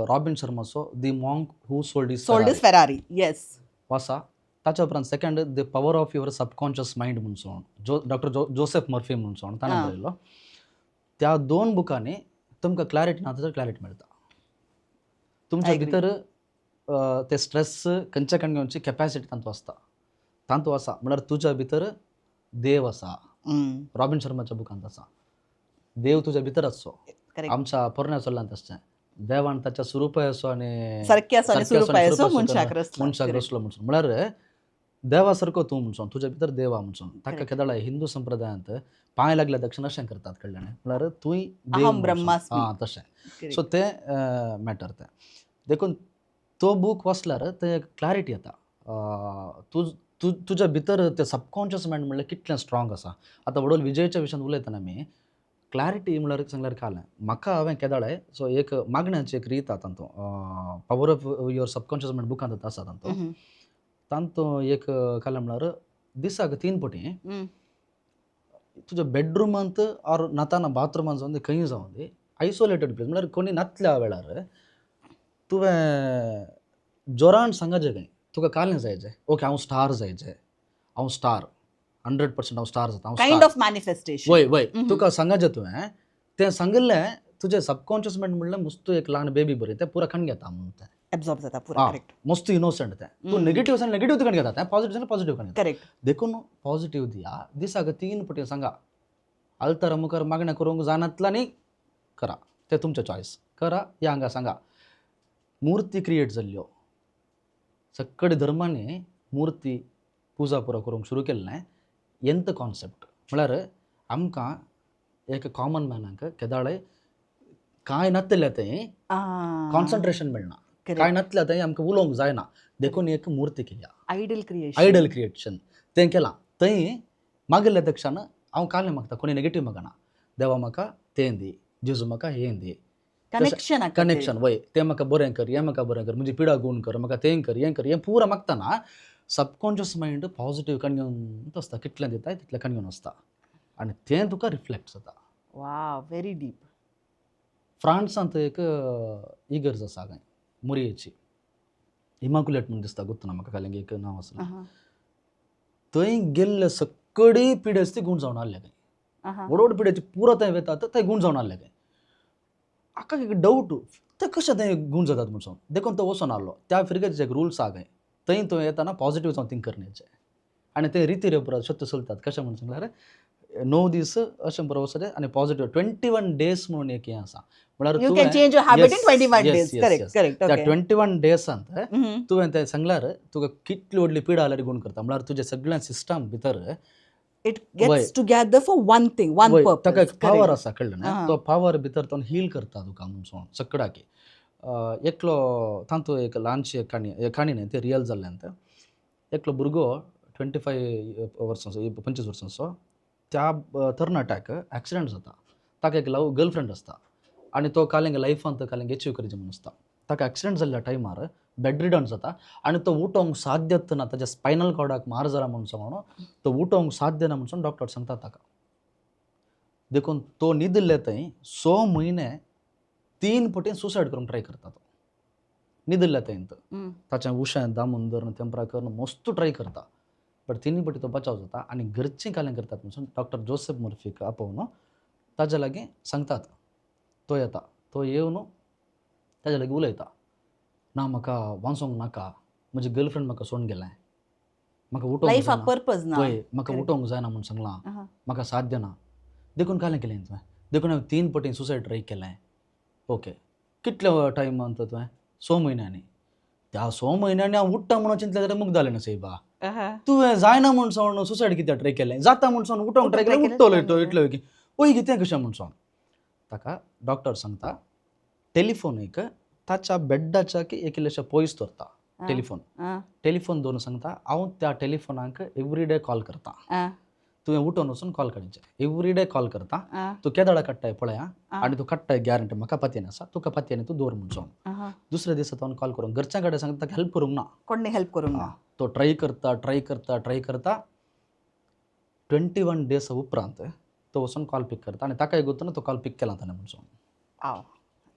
robin शर्माचो the monk who sold his Ferrari, yes आसा. ताच्या उपरांत second the power of your subconscious mind म्हणून सांग, जो डॉक्टर जोसेफ मर्फी म्हणून सांग ताणें बरयल्लो. त्या 2 बुकांनी तुमकां क्लॅरिटी ना जाल्यार क्लॅरिटी मेळटा. तुमच्या भितर ते स्ट्रेस खंयच्या कण घेवची कॅपॅसिटी तांतू आसता, तांतू आसा. म्हळ्यार तुज्या भितर देव आसा. रॉबिन शर्माच्या बुकांत आसा, देव तुज्या भितर आसचो. आमच्या पोरण्या चोल्लांत आसचें देवान ताच्या स्वरुपाय असो आनी मनशाक रचलो म्हणून. म्हळ्यार देवा सारको तूं म्हणसोन, तुज्या भितर देवा म्हणसोन. ताका केदळाय हिंदू संप्रदायांत पांय लागल्या दक्षिण अशें करतात, कळ्ळें न्हय? म्हळ्यार तूंय देव, आं तशें. सो तें मॅटर तें. देखून तो बूक वाचल्यार तें क्लॅरिटी येता. तूं तुज्या भितर तें सबकॉन्शियस मायंड म्हणल्यार कितलें स्ट्रॉंग आसा. आतां व्हडल विजयच्या विशयान उलयतना आमी क्लॅरिटी म्हणल्यार सांगल्यार कालें म्हाका हांवें केदाळें सो एक मागण्याची एक रीत आसा तांतू, power of your subconscious mind बुकांत आसा तांतू. तांतू एक कालें म्हणल्यार दिसाक 3 पटी तुज्या बेडरुमांत ऑर नाताना बाथरुमान जावन दी, खंय जावन दी, आयसोलेटेड प्लेस म्हळ्यार कोणी नातल्या वेळार तुवें जोरान सांगाचें खंय तुका कालें जायचें, ओके हांव स्टार जायचें, हांव स्टार 100% हांव स्टार जाता, हांव काइंड स्टार. Of manifestation. वय वय, तुका सांगाचें तुवें तें सांगिल्लें तुजें सबकॉन्शियस मायंड म्हणल्यार मस्त एक ल्हान बेबी बरी तें पुरा कण घेता म्हणून तें एब्झॉर्ब जाता पुरा. करेक्ट. मस्त इनोसंट तें. तूं नेगेटिव्ह सांग नेगेटिव्ह कण घेता, तें पॉझिटिव्ह सांग पॉझिटिव्ह कण घेता. करेक्ट. देखून पॉझिटिव्ह दिया, दिसाक 3 पटी सांगा, आल्तारा मुखार मागणें करूंक जाणांतल्यानी न्ही करा, तें तुमचें चॉयस करा. या हांगा सांगा मुर्ती क्रिएट जाल्ल्यो सगळे धर्मांनी मुर्ती पुजा पुरा करूंक सुरू केल्लें. एंत कॉन्सेप्ट म्हळ्यार आमकां एक कॉमन मॅनाक केदाळे कांय नातलें तें कॉन्सन्ट्रेशन मेळना, कांय नातलें तें आमकां उलोवंक जायना, देखून एक मुर्ती केल्या. Idol creation. Idol creation तें केलां. थंय मागिल्ल्या तक्षण हांव कालें मागता, कोणी नेगेटीव मागना, देवा म्हाका तें दी, जेजू म्हाका हें दी. कनेक्शन. कनेक्शन वय, तें म्हाका बरें कर, हें म्हाका बरें कर, म्हजी पिडा गूण कर, म्हाका तें कर, हें कर, हें पुरा मागतना सबकॉन्शियस मायंड पॉझिटीव कण घेवन आसता, कितलें दिताय तितलें कण घेवन आसता आनी तें तुका रिफ्लेक्ट जाता. वा, व्हेरी डीप. फ्रांसांत एक इगर्ज आसा खंय मुरयेची, इमाकुलेट म्हूण दिसता, गुत्त ना म्हाका खाली एक नांव आसलें. थंय गेल्ले सगळी पिडेस्ती गूण जावन आहले खंय, व्हड व्हड पिडेची पुरो थंय वेतात, थंय गूण जावन आहले खंय. आका एक डावट ते कशें थंय गूण जातात म्हूण सांग, देखून तो वचोन आहलो. त्या फिरगेचे एक रुल्स आहा खंय, थंय थंय येताना पॉझिटीव जावन थिंक करण्याचें आनी ते रिती रे सत्य चलतात. कशें म्हूण सांगल्यार 9 दीस अशें बरो वचचें आनी पॉझिटीव 21 डेज म्हणून एक हें आसा, म्हळ्यार You can change your habit in 21 days. Correct, correct. त्या 21 डेजांत तुवें तें सांगल्यार तुका कितली व्हडली पिडा जाल्यार गूण करता, म्हळ्यार तुजें सगळें सिस्टम भितर It gets together for one thing, one purpose. ताका एक पावर आसा, कळ्ळें न्ही? आहा. तो पावर भितर तो हील करता तुका म्हूण सांग सगळ्याकी. एकलो तातूंत एक ल्हानशी एक काणी, एक काणी न्ही, तें रियल जाल्लें तें. एकलो भुरगो 25 वर्सांचो, 25 वर्सांचो, त्या तरणाट्याक एक्सिडंट जाता. ताका एक लव गर्लफ्रेंड आसता आनी तो कालेंग लायफांत कालेंग एचीव करचें म्हूण आसता. ताका एक्सिडंट जाल्ल्या टायमार बेड रिडन जाता आनी तो उठोवंक साध्यत ना, ताच्या स्पायनल कॉर्डाक मार जाला म्हूण सांगून तो उठोवंक साध्य ना म्हूण सांगून डॉक्टर सांगता ताका. देखून तो न्हिदिल्ले थंय 6 म्हयने 3 पटीन सुसायड करूंक ट्राय करता तो न्हिदिल्ले थंय. ताचें उशें दामून धरून तेंपरा करून मस्त ट्राय करता, बट तिनूय पटी तो बचाव जाता. आनी घरचीं कालें करतात म्हणून डॉक्टर जोसेफ मर्फीक आपोवन ताज्या लागीं सांगतात. तो येता, तो येवन ताज्या लागीं उलयता, ना म्हाका वाचोंक नाका, म्हजी गर्लफ्रेंड म्हाका सोडून गेलें, म्हाका उठोवंक लायफाक जायना, पर्पज ना. वय म्हाका उठोवंक जायना म्हूण सांगलां, म्हाका साध्य ना, देखून कालें केलें तुवें, देखून हांवें 3 पटी सुसायड ट्राय केलें. ओके, कितले टायम म्हणटा तुवें? 6 म्हयन्यांनी. त्या 6 म्हयन्यांनी हांव उठ्ठा म्हणून चिंतलें जाल्यार मुगदालें जालें ना सायबा, तुवें जायना म्हूण सांगून सुसायड कित्याक ट्राय केलें, जाता म्हूण सांगून उठोवंक ट्राय केलें, उठ्ठलो इतलो इतलो की वय कितें कशें म्हूण सांग. ताका डॉक्टर सांगता टेलिफोन एक ताच्या बेड्डाच्या की एक इल्लेशें पयस दवरता टेलिफोन, टेलिफोन दवरून सांगता हांव त्या टेलिफोनाक एवरी डे कॉल करता, तुवें उठोवन वचून कॉल काडचें, एवरी डे कॉल करता, तूं केदाळा काडटाय पळया आनी तूं काडटाय गॅरंटी म्हाका पत्यान आसा, तुका पत्यान तूं दवर म्हूण सांग. दुसऱ्या दिसा तो कॉल करूंक घरच्यां कडेन सांगता ताका हेल्प करूंक ना, कोणें हेल्प करूंक ना. तो ट्राय करता ट्राय करता ट्राय करता, 21 डेज उपरांत तो वचून कॉल पीक करता आनी ताकाय गोत ना तो कॉल पीक केला ताणें म्हूण सांग.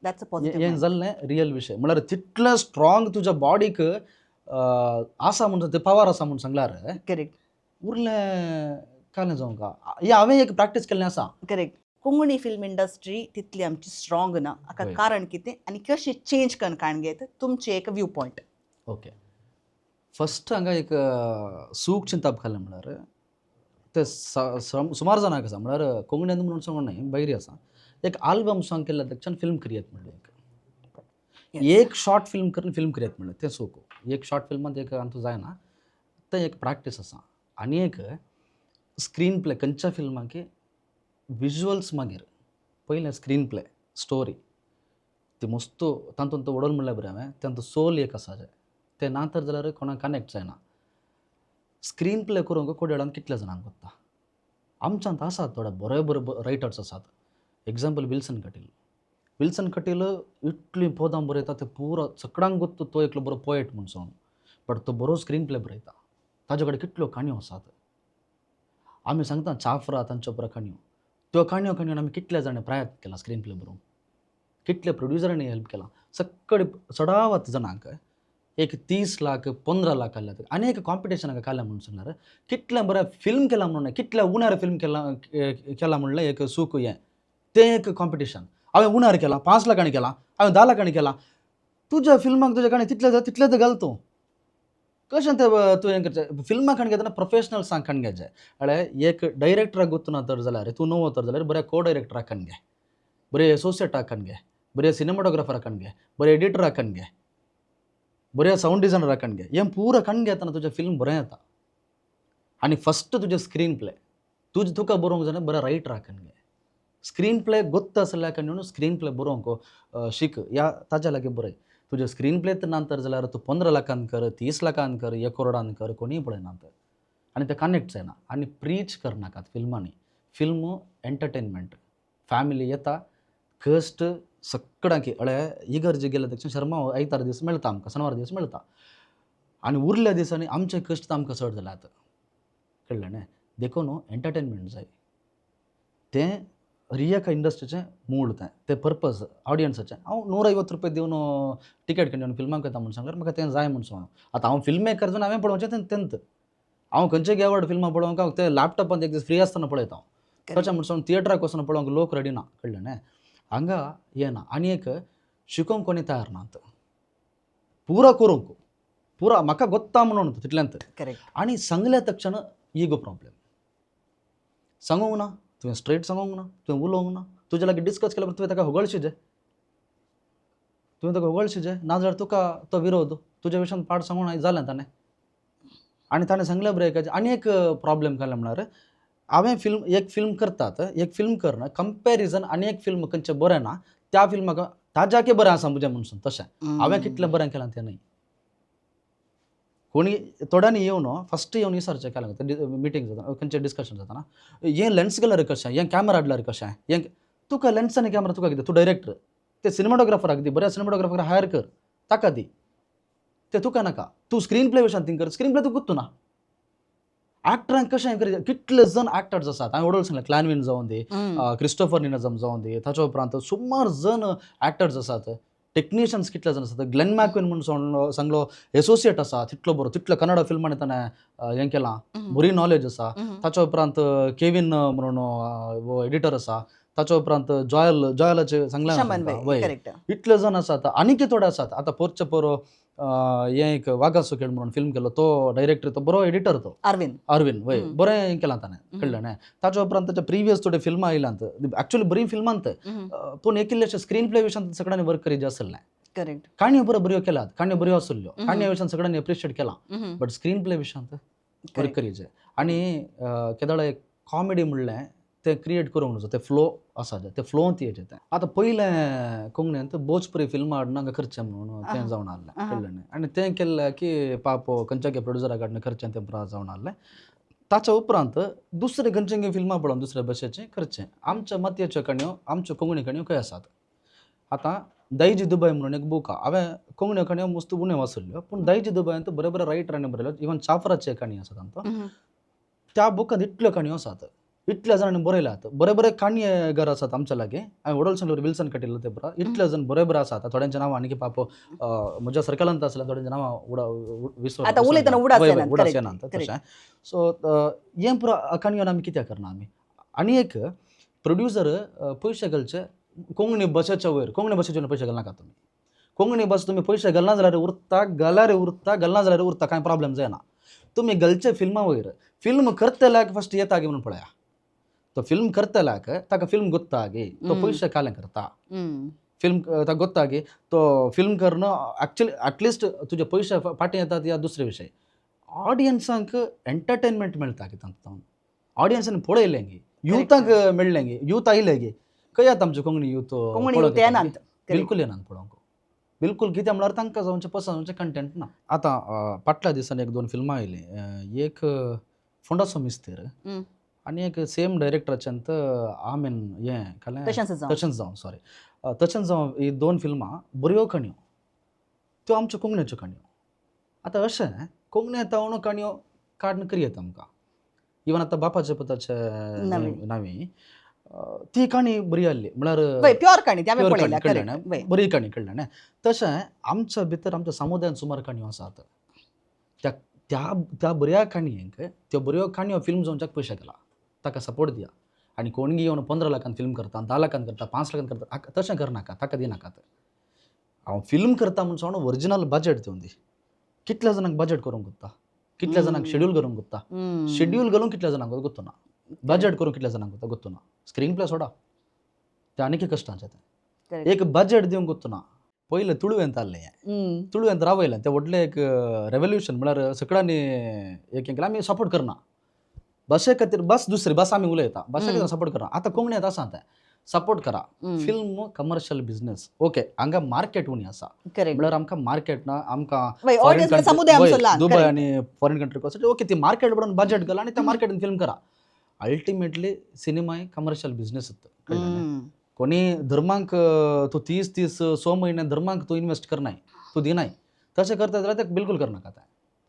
That's a positive. हें जाल्लें रियल विशय, म्हळ्यार तितलें स्ट्रॉंग तुज्या बॉडीक आसा म्हूण, ते पावर आसा म्हूण सांगल्यार करेक्ट. उरलें कालें जावंक हें हांवें एक प्रॅक्टीस केल्लें आसा. करेक्ट. कोंकणी फिल्म इंडस्ट्री तितली आमची स्ट्रॉंग ना, हाका कारण कितें आनी कशें चेंज करून काण घेत तुमचें एक व्यू पॉयंट? ओके, फस्ट हांगा एक सूख चिंताप घालें म्हळ्यार ते सुमार जाणांक आसा, म्हळ्यार कोंकणींत म्हणून सांगून न्हय भायरी आसा. एक आल्बम सॉंग केल्ल्या देखच्यान फिल्म क्रिएट म्हणलें, एक शॉर्ट फिल्म करून फिल्म क्रिएट म्हणलें तें चूक. एक शॉर्ट फिल्मांत एक अंतू जायना, तें एक प्रॅक्टीस आसा. आनी एक स्क्रीन प्ले खंयच्या फिल्माक विजुअल्स मागीर पयलें स्क्रीन प्ले स्टोरी ती मस्त तातूंत उडोवन म्हणल्यार बरें हांवें तातूंत सोल एक आसा जें तें ना तर जाल्यार कोणाक कनेक्ट जायना. स्क्रीन प्ले करूंक कोडयेळान कितल्या जाणांक वता, आमच्यांत आसात थोडे बरे बरे रायटर्स आसात. Example Wilson Kateel, Wilson Kateel इतलीं पदां बरयता ते पुरो सगळ्यांक गोत्त तो एकलो बरो पोएट म्हूण सांग, बट तो बरो स्क्रीन प्ले बरयता, ताजे कडेन कितल्यो काणयो आसात. आमी सांगता चाफ्रा तांच्यो पुरा काणयो, त्यो काणयो काणयो आमी कितल्या जाणांनी प्रयत्न केला स्क्रीन प्ले बरोवंक, कितल्या प्रोड्युसरांनी हेल्प केला. सगळे चडावत जाणांक एक 30 लाख 15 लाख आसल्या आनी एक कॉम्पिटिशनाक काडल्या म्हणून सांगल्यार कितलें बरें फिल्म केलां म्हणून, कितल्या उण्यार फिल्म केलां केलां म्हणलें एक सूख हें तें एक कॉम्पिटिशन. हांवें उण्यार केलां, 5 लाखांनी केलां, हांवें 10 लाखांनी केलां. तुज्या फिल्माक तुज्या काणी तितलें जाय तितलें घाल तूं. कशें तें तूं हें करचें फिल्मां काण घेतना प्रोफेशनल्सांक काण घेवचें. म्हळ्यार एक डायरेक्टराक गुत्तू ना तर जाल्यार तूं नवो तर जाल्यार बऱ्या को डायरेक्टराक काण घे, बरे एसोसिएटाक काण घे, बऱ्या सिनेमाटोग्राफराक काण घे, बऱ्या एडिटराक काण घे, बऱ्या सावंड डिझायनराक काण घे. हें पुरा काण घेतना तुजें फिल्म बरें येता. आनी फस्ट तुजें स्क्रीन प्ले तुजें तुका बरोवंक जाय बऱ्या रायटराक काण घे. स्क्रीन प्ले गोत्त आसल्या कारणान स्क्रीन प्ले बरोवंक शीक ह्या ताज्या लागीं बरय. तुजें स्क्रीन प्ले तर ना तर जाल्यार तूं 15 लाखान कर, 30 लाखान कर, 1 करोडान कर, कोणीय पळयना तर. आनी तें कनेक्ट जायना. आनी प्रीच करनाकात फिल्मांनी. फिल्म एंटरटेनमेंट, फॅमिली येता कश्ट सगळ्यांक अळे इगर्जे गेले तशें शर्मा आयतार दीस मेळटा आमकां, शेनवार दीस मेळटा. आनी उरल्या दिसांनी आमचे कश्ट आमकां चड जाल्यात आतां, कळ्ळें न्ही. देखून एंटरटेनमेंट जाय, तें रियका इंडस्ट्रीचें मूळ तें, तें पर्पज ऑडियन्साचें. हांव 150 रुपया दिवन टिकेट घेवन फिल्माक वयता म्हूण सांगल्यार म्हाका तें जाय म्हूण सांगू. आतां हांव फिल्म मेकर जावन हांवें पळोवचें तें तेंत. हांव खंयचे अवॉर्ड फिल्मां पळोवंक हांव ते लॅपटॉपान एक दीस फ्री आसतना पळयता हांव. तशें म्हूण सांगून थिएटराक वचून पळोवंक लोक रेडी ना, कळ्ळें न्ही. हांगा हें ना. आनी एक शिकोवंक कोणी तयार ना आतां, पुरो करूंक पुरो म्हाका गोत्ता म्हणून तितल्यांत. आनी सांगल्या तक्षण इगो प्रॉब्लेम. सांगूंक ना तुवें, स्ट्रेट सांगूंक ना तुवें, उलोवंक ना तुज्या लागीं डिस्कस केल्या तुवें ताका होगळशी जे, तुवें ताका होगळशी जे, नाजाल्यार तुका तो विरोध तुज्या विशयान पाड सांगूंक जालें ताणें. आनी ताणें सांगलें बरें. आनी एक प्रॉब्लेम काडलें म्हळ्यार हांवें फिल्म एक फिल्म करतात, एक फिल्म करना कंपेरिजन आनी एक फिल्म खंयचें बरें ना त्या फिल्माक ताज्याकय बरें आसा म्हजें म्हणून तशें हांवें कितलें बरें केलां तें न्हय. कोणी थोड्यांनी येवन फस्ट येवन विचारचें केलें मिटींग जाता खंयचें डिस्कशन जाता ना, हें लेन्स गेल्यार कशें, हें कॅमेरा हाडल्यार कशें, हें तुका लेन्स आनी कॅमेरा तुका कितें, तूं डायरेक्टर, ते सिनेमाटोग्राफराक दी, बऱ्या सिनेमाटोग्राफराक हायर कर, ताका दी, ते तुका नाका. तूं स्क्रीन प्ले विशयान थिंक कर, स्क्रीन प्ले तुका गुत्तू ना. एक्टरांक कशें कर, कितले जण एक्टर्स आसात हांवें वडोल सांगलें, क्लॅनवीन जावन दी, क्रिस्टोफर निनझम जावन दी, ताच्या उपरांत सुमार जण एक्टर्स आसात, टेक्निशियन्स कितले जाण आसात. ग्लेन मॅक्विन म्हूण सांगलो एसोसिएट आसा तितलो बरो, तितलो कन्नडा फिल्मांनी ताणें हें केलां, बरी नॉलेज आसा. ताच्या उपरांत केवीन म्हणून एडिटर आसा, ताच्या उपरांत जॉयल, जॉयलाचें सांगलें वय, इतले जाण आसात. आनीकय थोडे आसात. आतां पोरचे पोरो हें एक वागासो खेळ म्हणून फिल्म केलो, तो डायरेक्टर तो बरो एडिटर तो अरविंद, अरविंद वय, बरें हें केलां ताणें, कळ्ळें न्ही. ताच्या उपरांत ताच्या प्रिवियस थोडे फिल्मां आयल्यांत, एक्चुअली बरीं फिल्मां पूण एक इल्लेशें स्क्रीन प्ले विशयान सगळ्यांनी वर्क करीत आसलें. करेक्ट. काणयो बऱ्यो बऱ्यो केल्यात, काणयो बऱ्यो आसल्यो, काणयो विशयान सगळ्यांनी एप्रिशिएट केलां, बट स्क्रीन प्ले विशयांत वर्क करीत जाय. आनी केदोळा एक कॉमेडी म्हणलें तें क्रिएट करूंक नजो, तें फ्लो आसा तें फ्लोंत येचें तें. आतां पयलें कोंकणींत भोजपुरी फिल्मां हाडून हांगा करचें म्हणून तें जावन आहलें, कळ्ळें न्ही. आनी तें केल्लें की पापो खंयच्या प्रोड्युसराक हाडून करचें तें पुरा जावन आहलें. ताच्या उपरांत दुसरे खंयचे फिल्मां पळोवन दुसऱ्या भाशेचें करचें. आमच्या मातयेच्यो काणयो, आमच्यो कोंकणी काणयो खंय आसात. आतां दायजी दुबाय म्हणून एक बूक आहा, हांवें कोंकण्यो काणयो मस्त उणें वाचल्ल्यो, पूण दायजी दुबायांत बरे बरे रायटरांनी बरयल्यो, इवन चाफ्राचे काणी आसात तांकां. त्या बुकांत इतल्यो काणयो आसात, इतल्या जाणांनी बरयल्यात, बरे बरे काणयेगार आसात आमच्या लागीं. हांवें वडोल सांगलो विल्सन कटील ते पुरा इतले जाण बरे बरे आसात. थोड्यांचें नांव आनी पापो म्हज्या सर्कलांत आसल्या थोड्यांचें नांवां उडास येना तशें. सो हें पुरा काणयो आमी कित्याक करना आमी. आनी एक प्रोड्युसर पयशे घालचे कोंकणी भाशेच्या वयर, कोंकणी भाशेचे पयशे घालनाका तुमी, कोंकणी भास तुमी पयशे घालना जाल्यार उरता, घाल्यार उरता, घालना जाल्यार उरता, कांय प्रॉब्लेम जायना. तुमी घालचे फिल्मां वयर, फिल्म करतल्याक फस्ट येता म्हणून पळया, तो फिल्म करतल्याक ताका फिल्म गोत्तागी तो पयशे कालें करता, फिल्म ताका गोत्तागी तो फिल्म करून एक्चुअली एटलिस्ट तुजे पयशे फाटीं येतात या दुसरे विशय. ऑडियन्सांक एंटरटेनमेंट मेळटा की तांकां, ऑडियन्सान पळयलें गी, युथांक मेळ्ळें गी, यूथ आयले गी, खंय आतां आमचे कोंकणी यूथ येनात, बिलकूल येनात पळोवंक, बिलकूल. कित्याक म्हळ्यार तांकां जावचें पसंत जावचें कंटेंट ना. आतां फाटल्या दिसांनी एक दोन फिल्मां आयलीं, एक फोंडाचो मिस्तेर आनी एक सेम डायरेक्टराच्यान आमेन हें कालें तशेंच जावं, सॉरी तशेंच जावं, ही दोन फिल्मां बऱ्यो काणयो, त्यो आमच्यो कोंकण्याच्यो काणयो. आतां अशें कोंकणी तावणो काणयो काडून करयेत आमकां. इवन आतां बापाचे पुताचे नवी. नावी ती काणी बरी आहली म्हळ्यार वय, प्युअर काणी ती हांवें प्युअर पळयल्या. काणी करेक्ट. कळ्ळें? वय. बरी काणी कळ्ळें न्ही. तशें आमच्या भितर आमच्या समुदायान सुमार काणयो आसात. त्या त्या त्या बऱ्या काणयेंक, त्यो बऱ्यो काणयो फिल्म जावच्याक पयशे घाला, ताका सपोर्ट दिया. आनी कोणगी येवन 15 लाखान फिल्म करता, 10 लाखान करता, 5 लाखान करता, तशें करनाका, ताका दिनाकात. हांव फिल्म करता म्हूण सांगून ओरिजिनल बजट दिवन दी. कितल्या जाणांक बजट करूंक कोत्ता, कितल्या जाणांक शेड्यूल करूंक कोत्ता, शेड्यूल घालूंक कितल्या जाणांक गोत्तुना, बजट करूंक कितल्या जाणांक कोत्ता गोत्तुना. स्क्रीन प्ले सोडा, ते आनीक कश्टांचें तें. एक बजट दिवंक गोत्तुना. पयलें तुळवेंत आहलें हें, तुळवेंत रावयलें तें व्हडलें एक रेवल्युशन. म्हळ्यार सगळ्यांनी एक केलें, आमी सपोर्ट करना भाशे खातीर, बस दुसरी भास आमी उलयता, भाशे खातीर सपोर्ट करना. आतां कोंकणींत आसा तें सपोर्ट करा. फिल्म कमर्शियल बिजनेस, ओके, हांगा मार्केट उणी आसा. म्हळ्यार आमकां मार्केट ना आमकां. वय, foreign audience country- समुदाय आमचो वय, ल्हान. दुबय आनी फॉरेन कंट्री, ओके, ती मार्केट पडून बजट घाला आनी त्या मार्केटीन फिल्म करा. Ultimately cinema commercial business. कोणी धर्मांक तूं 30 30 6 म्हयने धर्मांक तूं इन्वेस्ट करनाय, तूं दिनाय, तशें करता जाल्यार ते बिलकुल करनाका. तें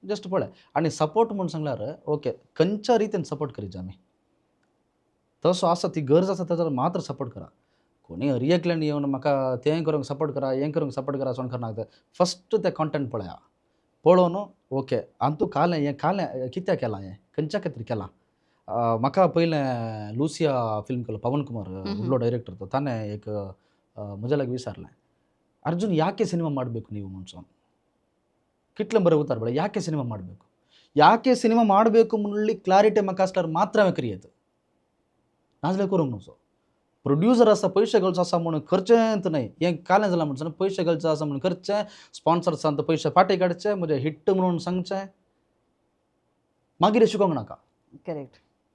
जस्ट पळय. आनी सपोर्ट म्हूण सांगल्यार, ओके, खंयच्या रितीन सपोर्ट करीत आमी, तसो आसा ती गरज आसा जाल्यार मात्र सपोर्ट करा. कोणी हर एकल्यान येवन म्हाका तें करूंक सपोर्ट करा, हें करूंक सपोर्ट करा असो करनाका. फस्ट तें कॉन्टेंट पळया, पळोवन ओके, आनी तूं कालें हें कालें कित्याक केलां, हें खंयच्या खातीर केलां. म्हाका पयलें लुसिया फिल्म केलो पवन कुमार, व्हडलो डायरेक्टर तो, ताणें एक म्हज्या लागीं विचारलें, अर्जुन ಯಾಕೆ ಸಿನಿಮಾ ಮಾಡಬೇಕು ನೀವು म्हणसोन. कितलें बरें उतर पळय, ಯಾಕೆ ಸಿನಿಮಾ ಮಾಡಬೇಕು, ಯಾಕೆ ಸಿನಿಮಾ ಮಾಡಬೇಕು म्हणली क्लॅरिटी म्हाका आसल्यार मात्र हांवें क्रियेत, नाजाल्यार करूंक न्हू. प्रोड्युसर आसा, पयशे घालचो आसा म्हणून करचेंच न्हय. हें कालें जालां म्हणून पयशे घालचे आसा म्हणून करचें, स्पॉन्सर्सान पयशे फाटीं काडचे, म्हजें हिट म्हणून सांगचें, मागीर शिकोवंक नाका.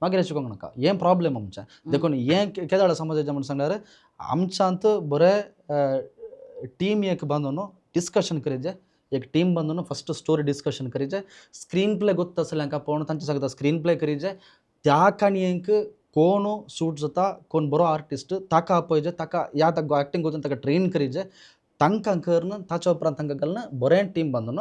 मागीर शिकोवंक नाका. हें प्रॉब्लेम आमचें. देखून हें केदाळ समजायचें म्हूण सांगल्यार, आमच्यांत बरें टीम एक बांदून डिस्कशन करीत जाय. एक टीम बांदून फस्ट स्टोरी डिस्कशन करीत जाय. स्क्रीन प्ले गोत्ता आसल्यार हांकां पळोवन तांचे सांगता स्क्रीन प्ले करीत जाय. त्या काणयेंक कोण सूट जाता, कोण बरो आर्टिस्ट, ताका आपयचे, ताका या ताका एक्टींग करून ताका ट्रेन करीत जाय. तांकां करून ताच्या उपरांत तांकां घालून बरें टीम बांदून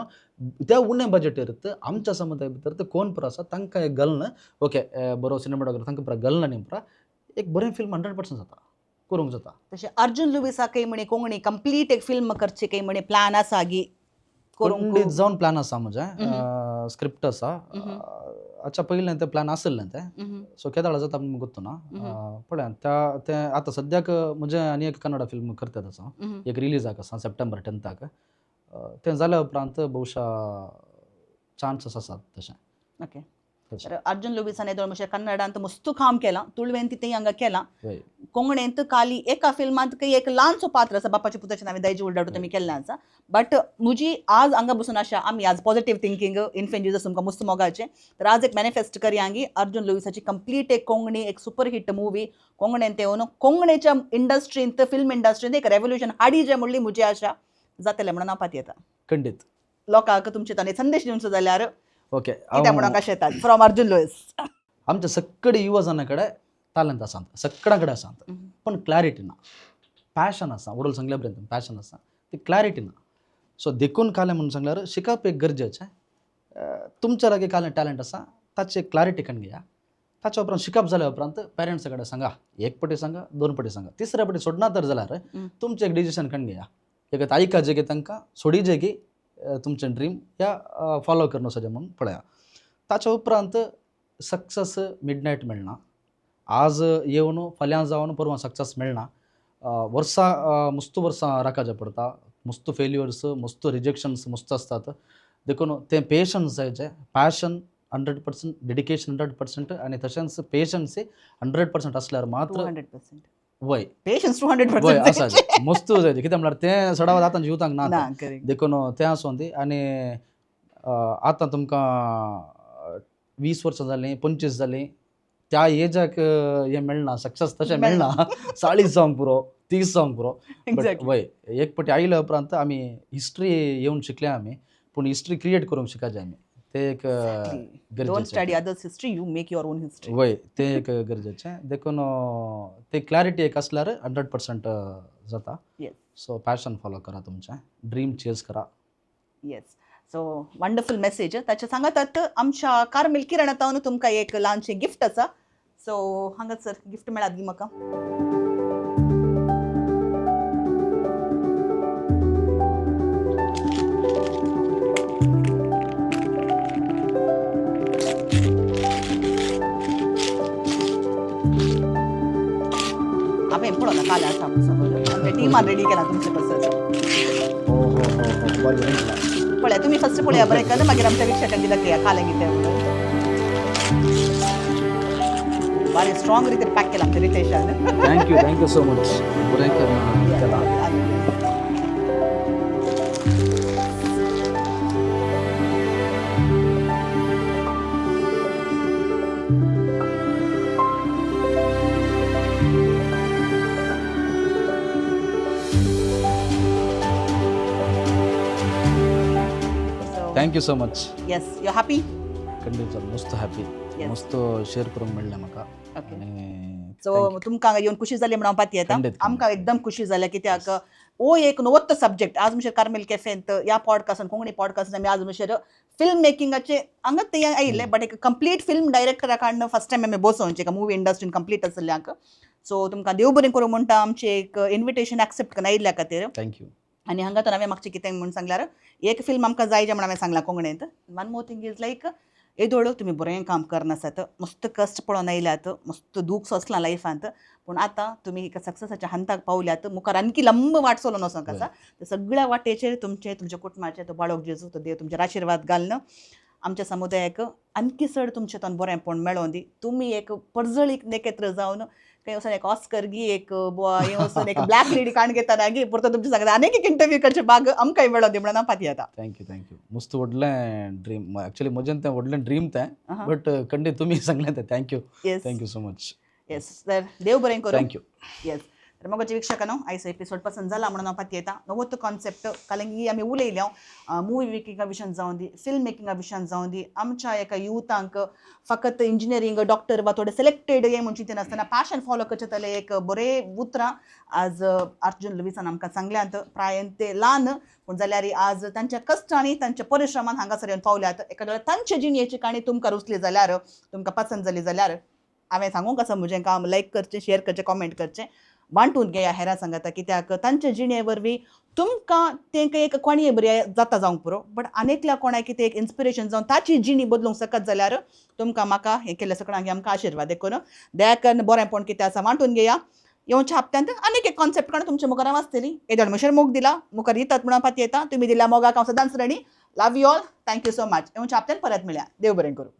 त्या उणें बजटीर आमच्या समुदाय भितर कोण पुरो आसा तांकां एक घालून, ओके, बरो सिनेमाटोग्राफर तांकां पुरो घालून न्ही पुरो एक बरें फिल्म 100% जाता, करूंक जाता. तशें अर्जुन लुवीसा काही म्हणे कोंकणी कंप्लीट एक फिल्म करची काही म्हणे प्लॅन आसा गी करूंक? खंडीत जावन प्लॅन आसा म्हजें, स्क्रिप्ट आसा. अच्छा, पयलें तें प्लॅन आशिल्लें तें. सो केदाळ जाता आमकां गोत्तू ना. पळया, त्या तें आतां सद्याक म्हजें आनी एक कन्नडा फिल्म करतात आसा, एक रिलीजाक आसा सप्टेंबर 10ताक. तें जाल्या उपरांत बहुशा चान्सीस आसात तशें. तशें. तर अर्जुन लुवीसान येदोळ म्हणजे कन्नडांत मस्तू काम केलां, तुळवेन तितें हांगा केलां. कोंकणींत खाली एका फिल्मांत काही एक ल्हानसो पात्र आसा, बापाच्या पुताचें नांव दायजी उलडाटो, तुमी केल्लें आसा. बट म्हजी आज हांगा बसून आशा, आमी आज पॉझिटीव थिंकींग, इन्फेंट जीजस तुमकां मस्त मोगाचें, तर आज एक मॅनिफेस्ट करया की अर्जुन लुवीसाची कंप्लीट एक कोंकणी एक सुपर हिट मुवी कोंकणींत येवन कोंकणीच्या इंडस्ट्रींत, फिल्म इंडस्ट्रींत एक रेवोल्युशन हाडी जे म्हणली म्हजी आशा जातलें म्हणून हांव पातयेता. खंडीत. लोकांक तुमचे ताणें संदेश दिवचो जाल्यार कितें म्हणूंक अशें येतात फ्रॉम अर्जुन लुईस? आमच्या सगळे युवा जाणां कडेन तालंत आसात, सगळ्यां कडेन आसात, पण क्लॅरिटी ना. पॅशन आसा, वडील सांगल्या पर्यंत पॅशन आसा, ती क्लॅरिटी ना. सो देखून कालें म्हणून सांगल्यार शिकप एक गरजेचें. तुमच्या लागीं कालें टॅलंट आसा, ताची क्लॅरिटी करून घेया. ताच्या उपरांत शिकप जाल्या उपरांत पेरंट्सा कडेन सांगा, एक पटी सांगा, दोन पटी सांगा, तिसऱ्या पटी सोडना तर जाल्यार तुमचें एक डिसिशन करून घेया. एक आयका जे की तांकां सोडी जे की तुमचें ड्रीम या फॉलो करून सजें म्हणून पळया. ताच्या उपरांत सक्सेस मिडनायट मेळना. आज येवन फाल्यां जावन परवां सक्सेस मेळना. वर्सां, मस्त वर्सां राखाचें पडटा, मस्त फेल्युअर्स, मस्त रिजेक्शन्स मस्त आसतात. देखून तें पेशन्स जाय, जें passion 100%, dedication 100% आनी तशेंच पेशन्स 100% आसल्यार मात्र. 200%. वय. पेशन्स 200 वय पर्सेंट. आसा, मस्त जाय. कितें म्हणल्यार तें सडावत आतां जिवतांक ना. ना, करेक्ट. देखून तें आसूं दी. आनी आतां तुमकां 20 वर्सां जालीं, 25 जालीं, त्या एजाक हें मेळना, सक्सेस तशें मेळना. 40 जावंक पुरो, 30 जावंक पुरो. बट वय, एक पटी आयल्या उपरांत आमी हिस्ट्री येवन शिकल्या आमी, पूण हिस्ट्री क्रिएट करूंक शिकाचे आमी, तें एक don't गरजेचें. Study others history, you make your own history. वय, तें एक गरजेचें. देखून ते क्लॅरिटी एक आसल्यार 100% जाता. सो पॅशन फॉलो करा, तुमचें ड्रीम चेज करा. येस. सो वंडरफूल मेसेज ताचे सांगातात आमच्या कार्मेल किरणातावन तुमकां एक ल्हानशें गिफ्ट आसा. सो हांगासर गिफ्ट मेळात गी म्हाका. हांवें पळोवना काल आसा सगळं आमच्या टिमान रेडी केला तुमचे पासत. हो हो हो हो, बरें बरें. पळया तुमी फस्ट पळया बरें कर, मागीर आमच्या वीक्षकांक दाखया काल कितें म्हणून. बारी स्ट्रॉंग रितीर पॅक केला आमच्या रितेशान. Thank you, thank you so much. बरें करून केलां. Thank you so much. Yes, you happy? खंडीत जालें, मस्त हॅपी. मस्त शेअर करूंक मेळ्ळें म्हाका. आनी सो तुमकां हांगा येवन खुशी जाली म्हणून हांव पातयेता. खंडीत, खंडीत. आमकां एकदम खुशी जाल्या कित्याक हो एक नवोत्त सब्जेक्ट आज म्हणचे कार्मेल कॅफेंत ह्या पॉडकास्टान, कोंकणी पॉडकास्टान आमी आज म्हणचे फिल्म मेकिंगाचे हांगा ते आयिल्ले, बट एक कंप्लीट फिल्म डायरेक्टरा काडून फर्स्ट टायम आमी बसोवचे एका मुवी इंडस्ट्रीन कंप्लीट आशिल्ल्यांक. सो तुमकां देव बरें करूं म्हणटा आमचें एक इन्विटेशन एक्सेप्ट करून आयिल्ल्या खातीर. Thank you. आनी हांगा तर हांवें मागचें कितें म्हूण सांगल्यार एक फिल्म आमकां जाय जें म्हण हांवें सांगलां कोंकणींत. One more thing is like येदोळ तुमी बरें काम करनासात, मस्त कश्ट पळोवन आयल्यात, मस्त दूख सोंसलां लायफांत, पूण आतां तुमी एका सक्सेसाच्या हंताक पावल्यात. मुखार आणखी लंब वाट चलोवन वचोंक आसा. ते सगळ्या वाटेचेर तुमचे तुमच्या कुटुंबाचे तो बाळोक जेजू तो देव तुमचेर आशिर्वाद घालून आमच्या समुदायाक आणखी चड तुमचें तोन बरेंपण मेळोन दी. तुमी एक परजळीक नेकेत्र जावन खंय वचून एक ऑस्कर गी एक बुवा हें वचून एक ब्लॅक लेडी काण घेतना गी परतो तुमचे सांगता आनीक एक इंटरव्यू करचे बाग आमकांय मेळोन दी म्हणून हांव पातयेता. Thank you, thank you. मस्त व्हडलें ड्रीम एक्चुअली म्हजें तें व्हडलें ड्रीम तें, बट खंडीत तुमी सांगलें तें. Thank you. Yes. Thank you so much. Yes sir, देव बरें करूं. Thank you. Yes, तर मगाचे वीक्षकांनो आयचो एपिसोड पसंत जाला म्हणून हांव पातयेता. नवोच कॉन्सेप्ट कारण ही आमी उलयल्या मुवी मेकिंगा विशयान जावं दी, फिल्म मेकिंगा विशयान जावं दी, आमच्या एका युथांक फकत इंजिनियरींग डॉक्टर वा थोडे सिलेक्टेड हें म्हूण चिंतनासतना नासतना पॅशन फॉलो करचें जाल्यार एक बरें उतरां आज अर्जुन लुवीसान आमकां सांगल्यांत. प्रायेन ते ल्हान पूण जाल्यार आज तांच्या कश्टांनी तांच्या परिश्रमान हांगासर येवन पावल्यात. एका तांचे जिणेची काणी तुमकां रुचली जाल्यार, तुमकां पसंत जाली जाल्यार हांवें सांगूंक आसा म्हजें काम लायक करचें, शेअर करचें, कॉमेंट करचें, वांटून घेया हेरां सांगाता. कित्याक तांचे जिणे वरवीं तुमकां तेंकां एक कोणीय बरी जाता जावंक पुरो, बट आनीकल्या कोणाक तें एक इन्स्पिरेशन जावन ताची जिणी बदलूंक शकत जाल्यार तुमकां म्हाका हें केल्लें सगळ्यांक आमकां आशिर्वाद. देखून दया करून बरेंपण कितें आसा वांटून घेया. येवच्या हप्त्यांत आनीक एक कॉन्सेप्ट काडून तुमच्या मुखार हांव आसतली. येदोळ म्हणसर मोग दिला मुखार दितात म्हणून पातयेता. तुमी दिल्या मोगाक हांव सदांच ready. Love you all, thank you so much. येवच्या हप्त्यान परत मेळया. देव बरें करूं.